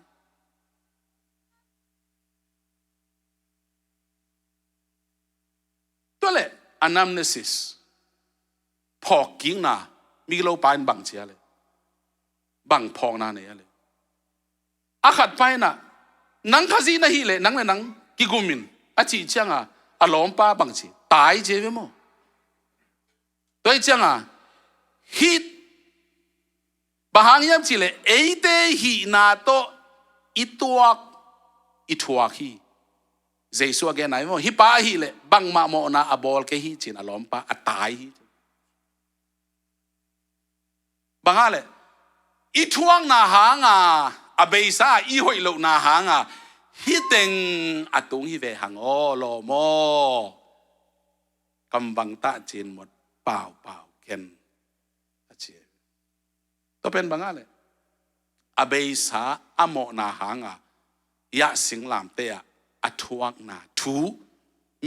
Tua leh Anamnesis, phawkkikna, migilo pa in bang ci a le, bang phawkna nei a le. A khat pa in ah, nang Khazih na hih leh nang le nang kigum in, a cih ciangin a lawmpa bang ci, tai ci ve maw. Tua hi ciangin, hih bang hang hiam cih leh, eite hihna tawh i tuak, i thuak hi. Jesu a gen nai maw, hih pa ahih leh bangmah mawhna a bawl kei hi ci-in a lawmpa a tai hi. Bang hang leh, i thuakna hanga, a beisa i hoih lohna hanga, hih teng a tung hi ve hang aw, lawm aw. Kam bang tah cin mot paupau ken, a ci. Tua pen bang hang leh, a beisa a mawhna hanga, yah singlamteh ah a thuakna thu,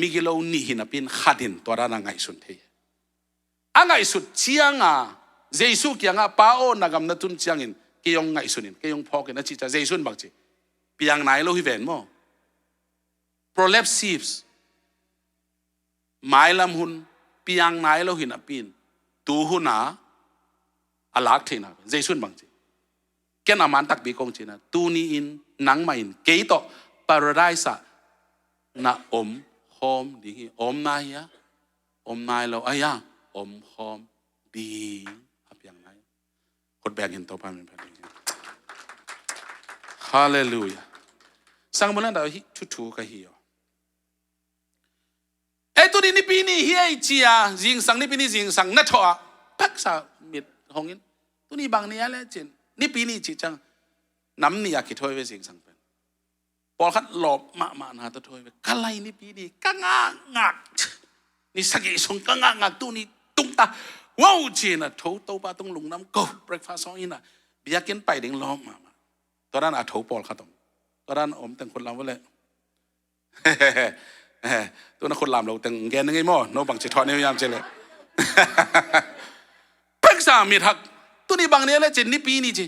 migilo nih hi napi-in khat in tua dan a ngaihsun thei. A ngaihsut ciangin, Jesu kiangah, Pa aw, na gam na tun ciangin kei hong ngaihsun in, kei hong phawk in, a cih ciang Jesu in bang ci, piang nai lo hi ven maw. Prolepsis, mailam hun, piang nai lo hi napi-in, tu hun a a lak theihna pen, Jesu in bang ci, ken a man takpi kong ci-in ah, tuni-in nangmah in kei tawh Paradise ah na om khawm ding hi. Om nai hia? Om nai lo, a hia, om khawm ding, a piang nai. Khut beng in Topa min phat ding hi. Halleluiah. Sangmulan dah hih thuthu ka hi aw. Ei, tuni Nipi ni hi ei ci-a, zingsang Nipi ni zingsang na thawh a, pheksa mit hong in. Tuni bang ni a le cin, Nipi ni cih ciang, nam nih a kithawi ve zingsang pen. Pawlkhat lawp mahmahna tawh thawi ve. Ka lai Nipi ni, ka ngakngak. Ni sagih sung ka ngakngak, tuni tung ta. Wow, ci-in a tho, Topa tung lungdam ko, breakfast hong in a, biakinn pai ding lawp mahmah. Tua dan a tho pawlkhat om. Tua dan om teng khut lam uh leh. Tu na khut lam lo teng gen ngei maw, no bangci thawh ni hiam ci leh. Pheksa mithak, tuni bang ni a le cin, Nipi ni ci.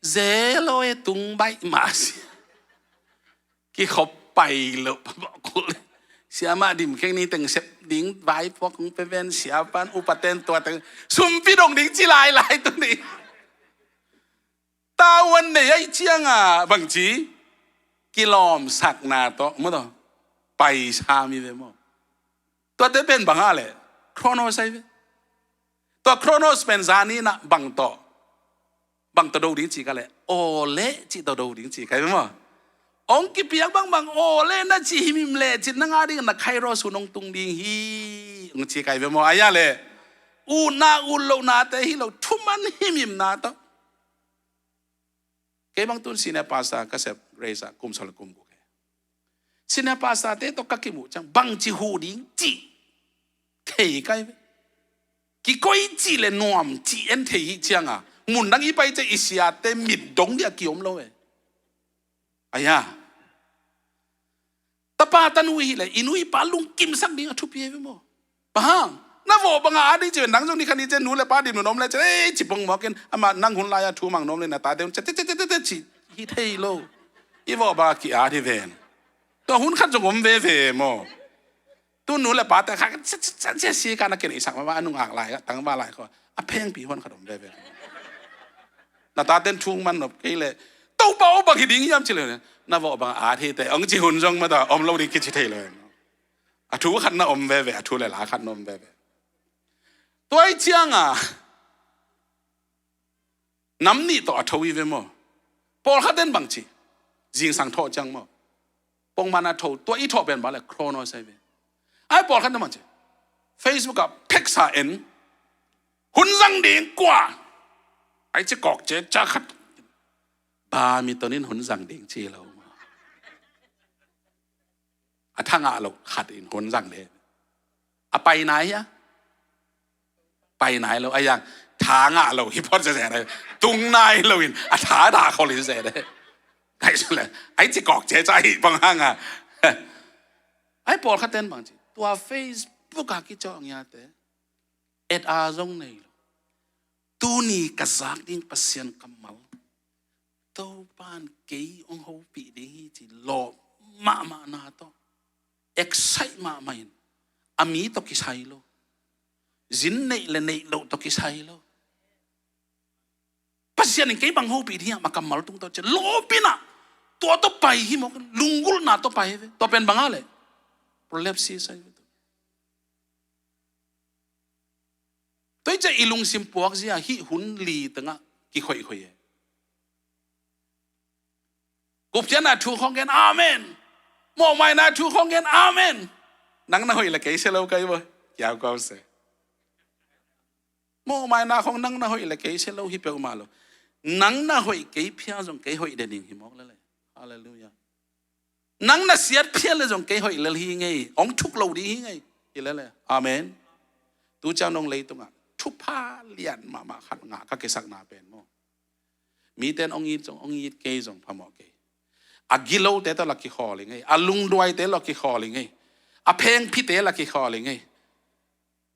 Ze lo e, tung baih mah si. Kikhop pai lo pa bawh kul. Siamah dim kheng ni teng sep ding vaipuak kong pe ven, siapan upaten tua teng sumpi dong ding ci lailai tuni. Tavuan nei ahih ciangin bangci, kilawmsakna tawh, maw tawh, paisa mi ve maw. Tuate pen bang a le, Chronos ahi ve. Tua Chronos pen zani na bang tawh, bang tawh do ding ci ka le, aw le cih tawh do ding ci ka hi ve maw. Hong kipiak bangbang aw le na cih himhim le cin, nang a ding na Kairos hun hong tung ding hi, hong ci ka hi ve maw. A hia le, utna utlohnate hi lo, thuman himhimna tawh. Kei bang tun senior pastor ka sep Grace ah kum sawm le kum guk hi. Senior pastor-te tawh ka kimuh ciang bangci huh ding cih thei ka hi ve. Kikoih cih le nuam cih en thei hi ciangin, mun dang i pai ciang i siate mit dong ding a kiom lo ve. A hia. Tapa tanu hi le, i nu i pa lungkimsak ding a thupi hi ve maw. Bang hang, na vawh banga at hi ci ve, nang zong ni khat ni ciang nu le pa dim nuam le ciang, ei, ci pong mawk in, amah nang hun lai-a thu mang nuam le na tate hun ciang, te, te, te, te, te, ci hi thei lo. I vawh banga ki-at hi ven. Tua hun khat zong om veve maw. Tu nu le pate khat, cia, cia, cia, cia, si ka na ken i sak mama, a nungak lai, a tangval lai khaw, a phengpi hun khat om veve. Na taten thung man nop kei le, Topa aw, bang hi ding hiam ci le, na vawh banga at hi te, hong ci hun zong mata om lo ding kici thei lo. A thu khat na om veve, a thu le la khat na om veve. Tua ahih ciangin, nam nih tawh a tho hi ve maw. Pawlkhat ten bangci, zingsang thawh ciang maw, pongman a tho, tua i thawh pen bang le Chronos ahi ve. Ai pawlkhat ten bangci, Facebook ah pheksa en, hun zang ding kua, ai ci kawk ce ca khat, badminton in hun zang ding ci lo maw. A tha ngah lo khat in hun zang le. A pai nai hia? Pai nai lo, a hia, tha ngah lo hi phot zeze dai. Tung nai lo in, a tha dah khol hi zeze dai. Ngai su le, ai ci kawk ce ca hi bang hang a. Ai pawlkhat ten bangci, tua Facebook a kicawng iate, et a zong nei lo. Tuni ka zak ding Pasian kammal, Topa'n kei hong hopih ding hi ci lawp mahmahna tawh, excite mahmah in, a mi tawh kisai lo. Zin neih le neih loh tawh kisai lo. Pasian in kei bang hopih ding hiam a kammal tung tawh ciah lawpinah tua tawh pai hi mawk, lunggulhna tawh pai hi ve. Tua pen bang a leh Proverbs sia hi ve. Tua hi ciah i lungsim puak zia hih hun li tengah kikhoihkhoi e. Gupcianna thu khong gen, amen. Mawhmaina thu khong gen, amen. Nang na hoih le kei sia lo kai bo. Kiau kau se. Mawhmaina khong nang na hoih le kei sia lo hi peuhmah lo. Nang na hoih kei phia zong kei hoih de ning hi mawk lele. Halleluiah. Nang na siat phial le zong kei hoih lel hi ngei. Ong thuk lo ding hi ngei. Hi lele. Amen. Tu ciang nong leitungah thupha lian mahmah khat ngah ka kisakna pen maw, mite in ong it zong, ong it kei zong phamawh kei. A gilote tawh la kikhawl hi ngei. A lungduaite la kikhawl hi ngei. A phengphite la kikhawl hi ngei.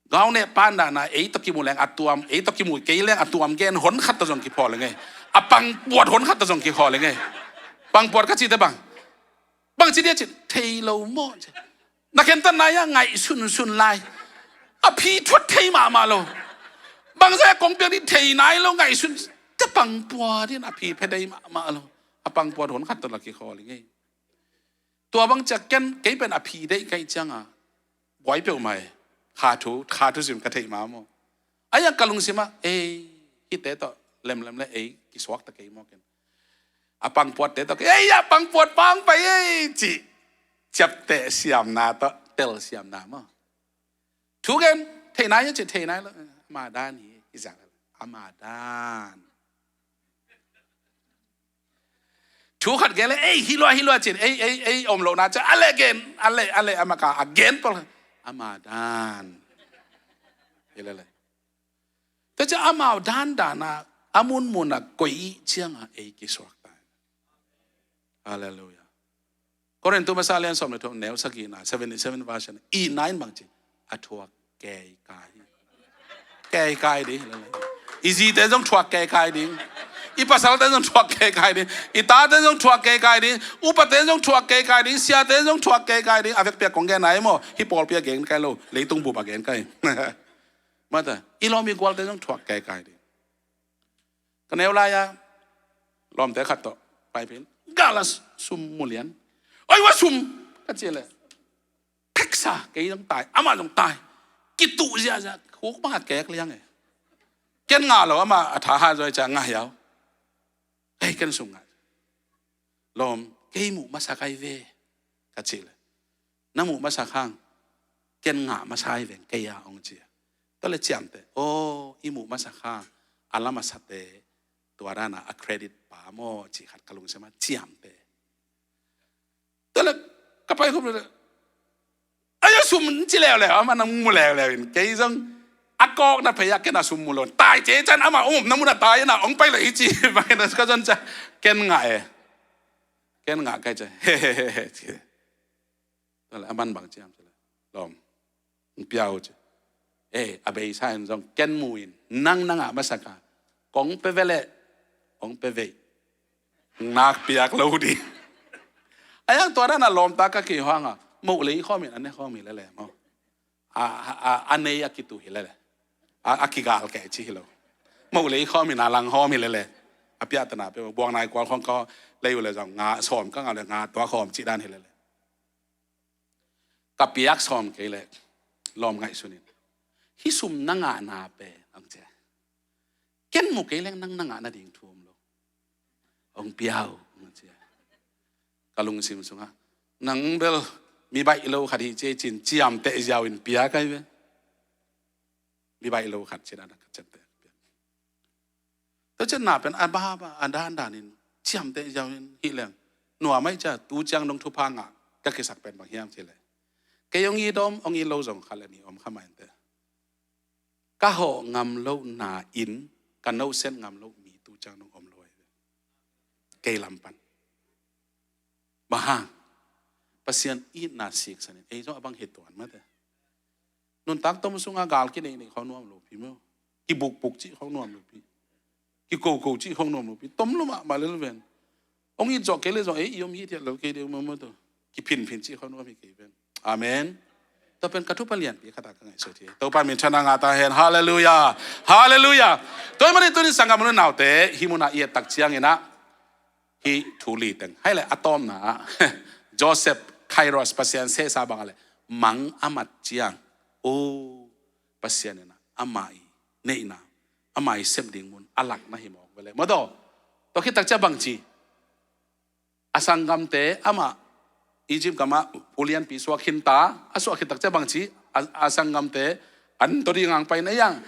Gauneh pandana ei tawh kimu leng a tuam, ei tawh kimu kei leng a tuam gen hon khat tawh zong kikhawl hi ngei. A pangpuat hon khat tawh zong kikhawl hi ngei. Pangpuat ka cite bang, bang ci dia cin thei lo maw? Na khentatna ia ngaih sunsun lai. A phi thuat thei mahmah lo. Bangzah kong piak ding thei nai lo ngaihsun. Cia pangpuat in a phi phe dei mahmah lo. A pangpuat hon khat tawh la kikhawl hi ngei. Tua bang ciah ken kei pen a phi deih kaih cianga buai peuhmah e. Kha thu, kha thu sim ka theih ma maw? Aia ka lungsimah ei hihte tawh lemlem le ei kisuakta kei maw ken. A pangpuatte tawh kei ei a pangpuat pang pai ei cih ciapteh siamna tawh tel siamna maw? Thu gen thei nai a cih thei nai lo. Ama dan hi i zak ama dan. Thu khat gen le ei hi lua hi lua cin ei ei ei om lohna ciah a le gen a le a le ama ka a gen pawl ama dan. Hi lele. Tua ciah amau dandan a a munmun a koih cianga ei kisuak ta. Halleluiah. Korintu masa lian sawm le thum neu sagihna seventy seven version i nain bang ci a thuak keikai. Keikai ding. I zite zong thuak keikai ding. I pasalte zong thuak keikai ding. I tate zong thuak keikai ding. Upate zong thuak keikai ding. Siate zong thuak keikai ding. A vekpi a kong gen nai maw? Hi pawlpi a gen kai lo. Leitung bup a gen kai. Mata i lawm i gualte zong thuak keikai ding. Ka neu lai-a lawmte khat tawh paipin gala sum mulian. Oi wa sum ka ci le. Pheksa kei zong tai ama zong tai. Kituh ziahziah khuk banga kek liang e. Ken ngah lo ama a tha ha zoi ca ngah hiau. Hei ken sum ngah. Lawm kei muh masa kai ve ka ci le. Na muh masak hang ken ngah masa hi veng kei a hong ci a. Tua le ciamteh aw i muh masak hang a la masate tua dana a credit pa maw ci khat ka lungsim a ciamteh. Tua le ka pai khum le ai a sum ci leuleu ama na mu leuleu in kei zong a kawk na phei a ken a sum mu lo tai ce can ama um na mu na tai na hong pai le i ci bang na ka zon ca ken ngah e. Ken ngah kai ce. Tua le a man bang ciam ci le lawm hong pia uh ci. Ei a beisa in zong ken mu in nang na ngah masak a kong pe ve le hong pe ve. Nak piak lo ding. A yang tua dan a lawmta ka kihawng a moh lei khawm in a ne khawm hi lele maw? A, a, a, a nei a kitu hi lele. A, a kigal kei ci hi lo. Moh lei khawm in a lang khawm hi lele. A piahtana pe buang nai kual khawng ka lei uh le zong nga sawm ka ngah le nga tua khawm ci dan hi lele. Ka piak sawm kei le lawm ngaihsun in hi sum na ngahna pen ang cia ken mu kei leng nang na ngah nading thu om lo. Hong pia uh hong cia ka lungsim sungah nang bel mi baih lo khat hi cia cin ciamteh ziau in pia kai ve. Mi baih lo khat cin a na ka ciamteh. Tua cian na pen a ba ba a dan dan in ciamteh ziau in hi leng nuam ai cia tu ciang dong thupha ngah ka kisak pen bang hiam ci le. Kei hong it om hong it lo zong khat le ni om kha ma inte. Ka hawh ngam lo na in ka nohset ngam lo mi tu ciang dong om lo ai ve. Kei lam pan bang hang Pasian itna siksan in ei zong a bang hi tuan mate. Nuntak tom sunga gal kineih neih khawng nuam lopi maw? Kibukbuk cih khawng nuam lopi. Kikoko cih khawng nuam lopi. Tom lo mahmah lel ven. Hong it zawh kei le zong ei i om hithiat lel kei deuh maw maw tawh kiphinphin cih khawng nuam hi kei ven. Amen. Tua pen ka thu palianpi khat a ka ngaihsut hi. Topa min thang a ngah ta hen. Halleluiah. Halleluiah. Tua ahih manin tuni sanggam u le naute, hih mun a i et tak ciangin ah, hih thu li teng. Hai le a tawpna ah, Joseph Kairos, Pasian sehsa bang a le, mang a mat ciang, o, Pasian in ah ama i neihna, ama i sep ding mun a lak na hi mawk ve le. Maw, tua khit tak ciang bang ci, a sanggamte amah Egypt gam ah phulianpi suak khin ta, a suak khit tak ciang bang ci, a, a sanggamte an tawh ding ang pai na hiang.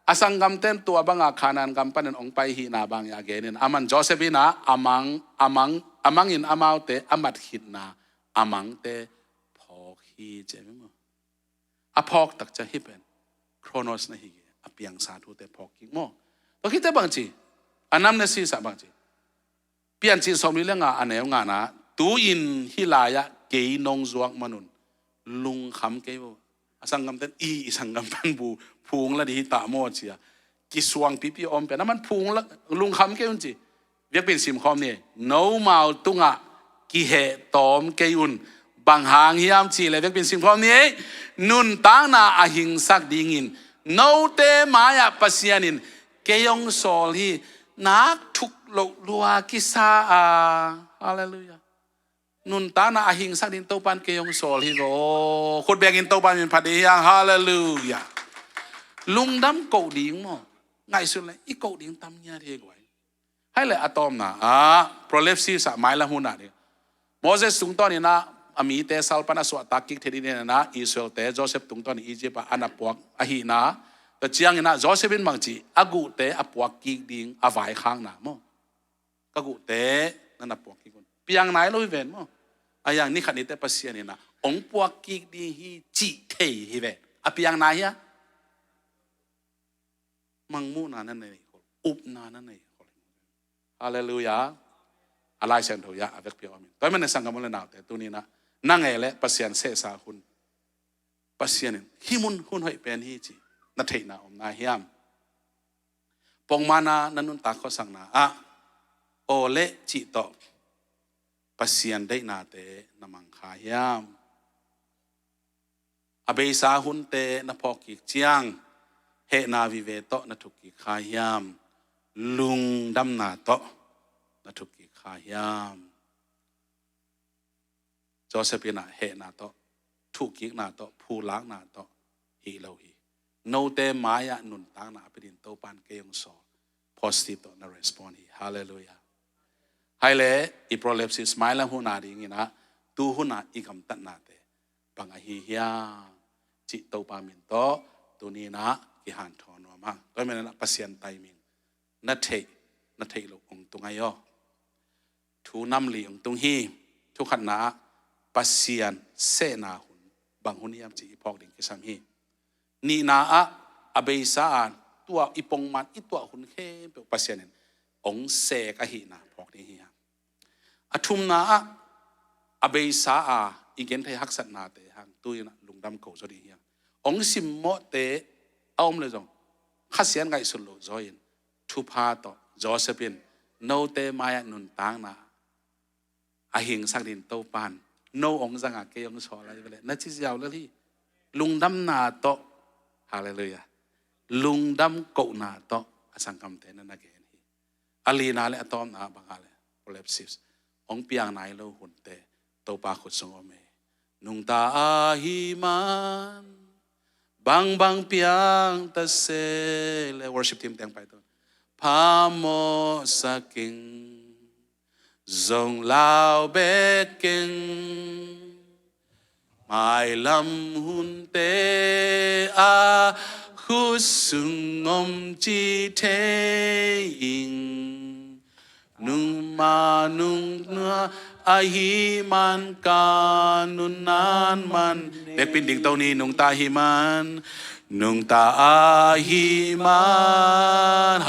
A sanggamte in tua bang a Kanaan gam panin hong pai hihna bang hiam a genin, aman Joseph in ah a mang, a mang, a mangin amaute a mat khitna a mangte phawk hi ci hi maw. A phawk tak ciang hih pen Kronos na hi, a piangsa thute phawk kik maw. Tua khit teh bang ci, a nam na sisa bang ci, Piancil sawmli le nga a neu ngana, tu-in hih lai-ah kei nong zuak manun lungkham kei un. A sanggamte in, i, i sanggam pan bu phung la ding hi ta maw ci a, kisuang pipi om pen, aman phung la, lungkham kei un ci. Biakpiin simkhawm ni. Nomau tungah kiheh tawm kei un. Bang hang hiam cih leh, biakpiin simkhawm ni. Nuntakna a hingsak dingin note mai-ah Pasian in kei hong sawl hi. Nak thuk loh lua kisa a. Halleluiah. Nuntakna a hingsak dingin Topa in kei hong sawl hi ve aw. Khut bengin Topa min phat ding hi hang. Halleluiah. Lungdam koh ding maw. Ngaihsun leh i koh ding tam ngiat hi guai. Hai le a tawpna ah, Proverbs sisa mailam hun ah ding, Moses tungtawnin ah a mite sal pan a suahtak kik theih dingin ah Israelte Joseph tungtawnin Egypt ah a na puak ahihna. Tua ciangin ah Joseph in bang ci, a guhte a puak kik ding a vaikhakna maw. Ka guhte na na puak kik un. Piang nai lo hi ven maw. A hiang ni khat ni teh Pasian in ah hong puak kik ding hi cih thei hi ve. A piang nai hia? Mangmuhna na nei khol, upna na nei khol. Halleluiah. A Lai Siangtho ah a vekpi a om in. Tua ahih manin sanggam u le naute, tuni-in ah na ngei leh Pasian sehsa hun, Pasian in hih mun hun hoih pen hi ci na theihna om na hiam? Pongmawkna na nuntak khuasakna ah aw le cih tawh Pasian deihnate na mang kha hiam? A beisa hunte na phawk kik ciang hehna vive tawh na thuk kik kha hiam? Lungdamna tawh na thuk kik kha hiam? Joseph in ah hehna tawh, thukkikna tawh, phulakna tawh hi lo hi. Note mai-ah nuntakna a pia dingin Topa in kei hong sawl. Positive tawh na respond hi. Halleluiah. Hai le, i Proverbs sisa mailam hun ah dingin ah, tu hun ah i gamtatnate bang ahi hiam cih Topa min tawh tuni-in ah kihanthawn nuam hang. Tua ahih manin ah Pasian timing na theih, na theih loh hong tung ahi aw. Thu nam li hong tung hi. Thu khatna ah Pasian sehna hun, bang hun hiam cih i phawk ding kisam hi. Nihna ah a beisa a, tua i pongman i tuah hun khempeuh Pasian in hong sek ahihna phawk ding hi hang. A thumna ah a beisa a i genthei haksatnate hang tu-in ah lungdam ko zaw ding hi hang. Hong simmawhte a om leh zong Kha Siangtho ngaihsut loh zaw in, thupha tawh Joseph in note mai-ah nuntakna a hingsak dingin Topa in no hong zang a, kei hong sawl lai ve leh na ci ziau lel hi. Lungdamna tawh. Halleluiah. Lungdam kohna tawh a sanggamte na na gen hi. A lina le a tawpna bang a le, Proverbs sisa, hong piang nai lo hunte Topa khut sung om hi. Nungta ahih man bangbang piang ta se leh, worship team teng pai tun, phamawh sa keng, zong lau bek keng. Mailam hunte a khut sung om ci thei ing. Nungma nungta ahih man ka nunnan man. Bekpin dingto ni, nungta ahih man. Nungta ahih man.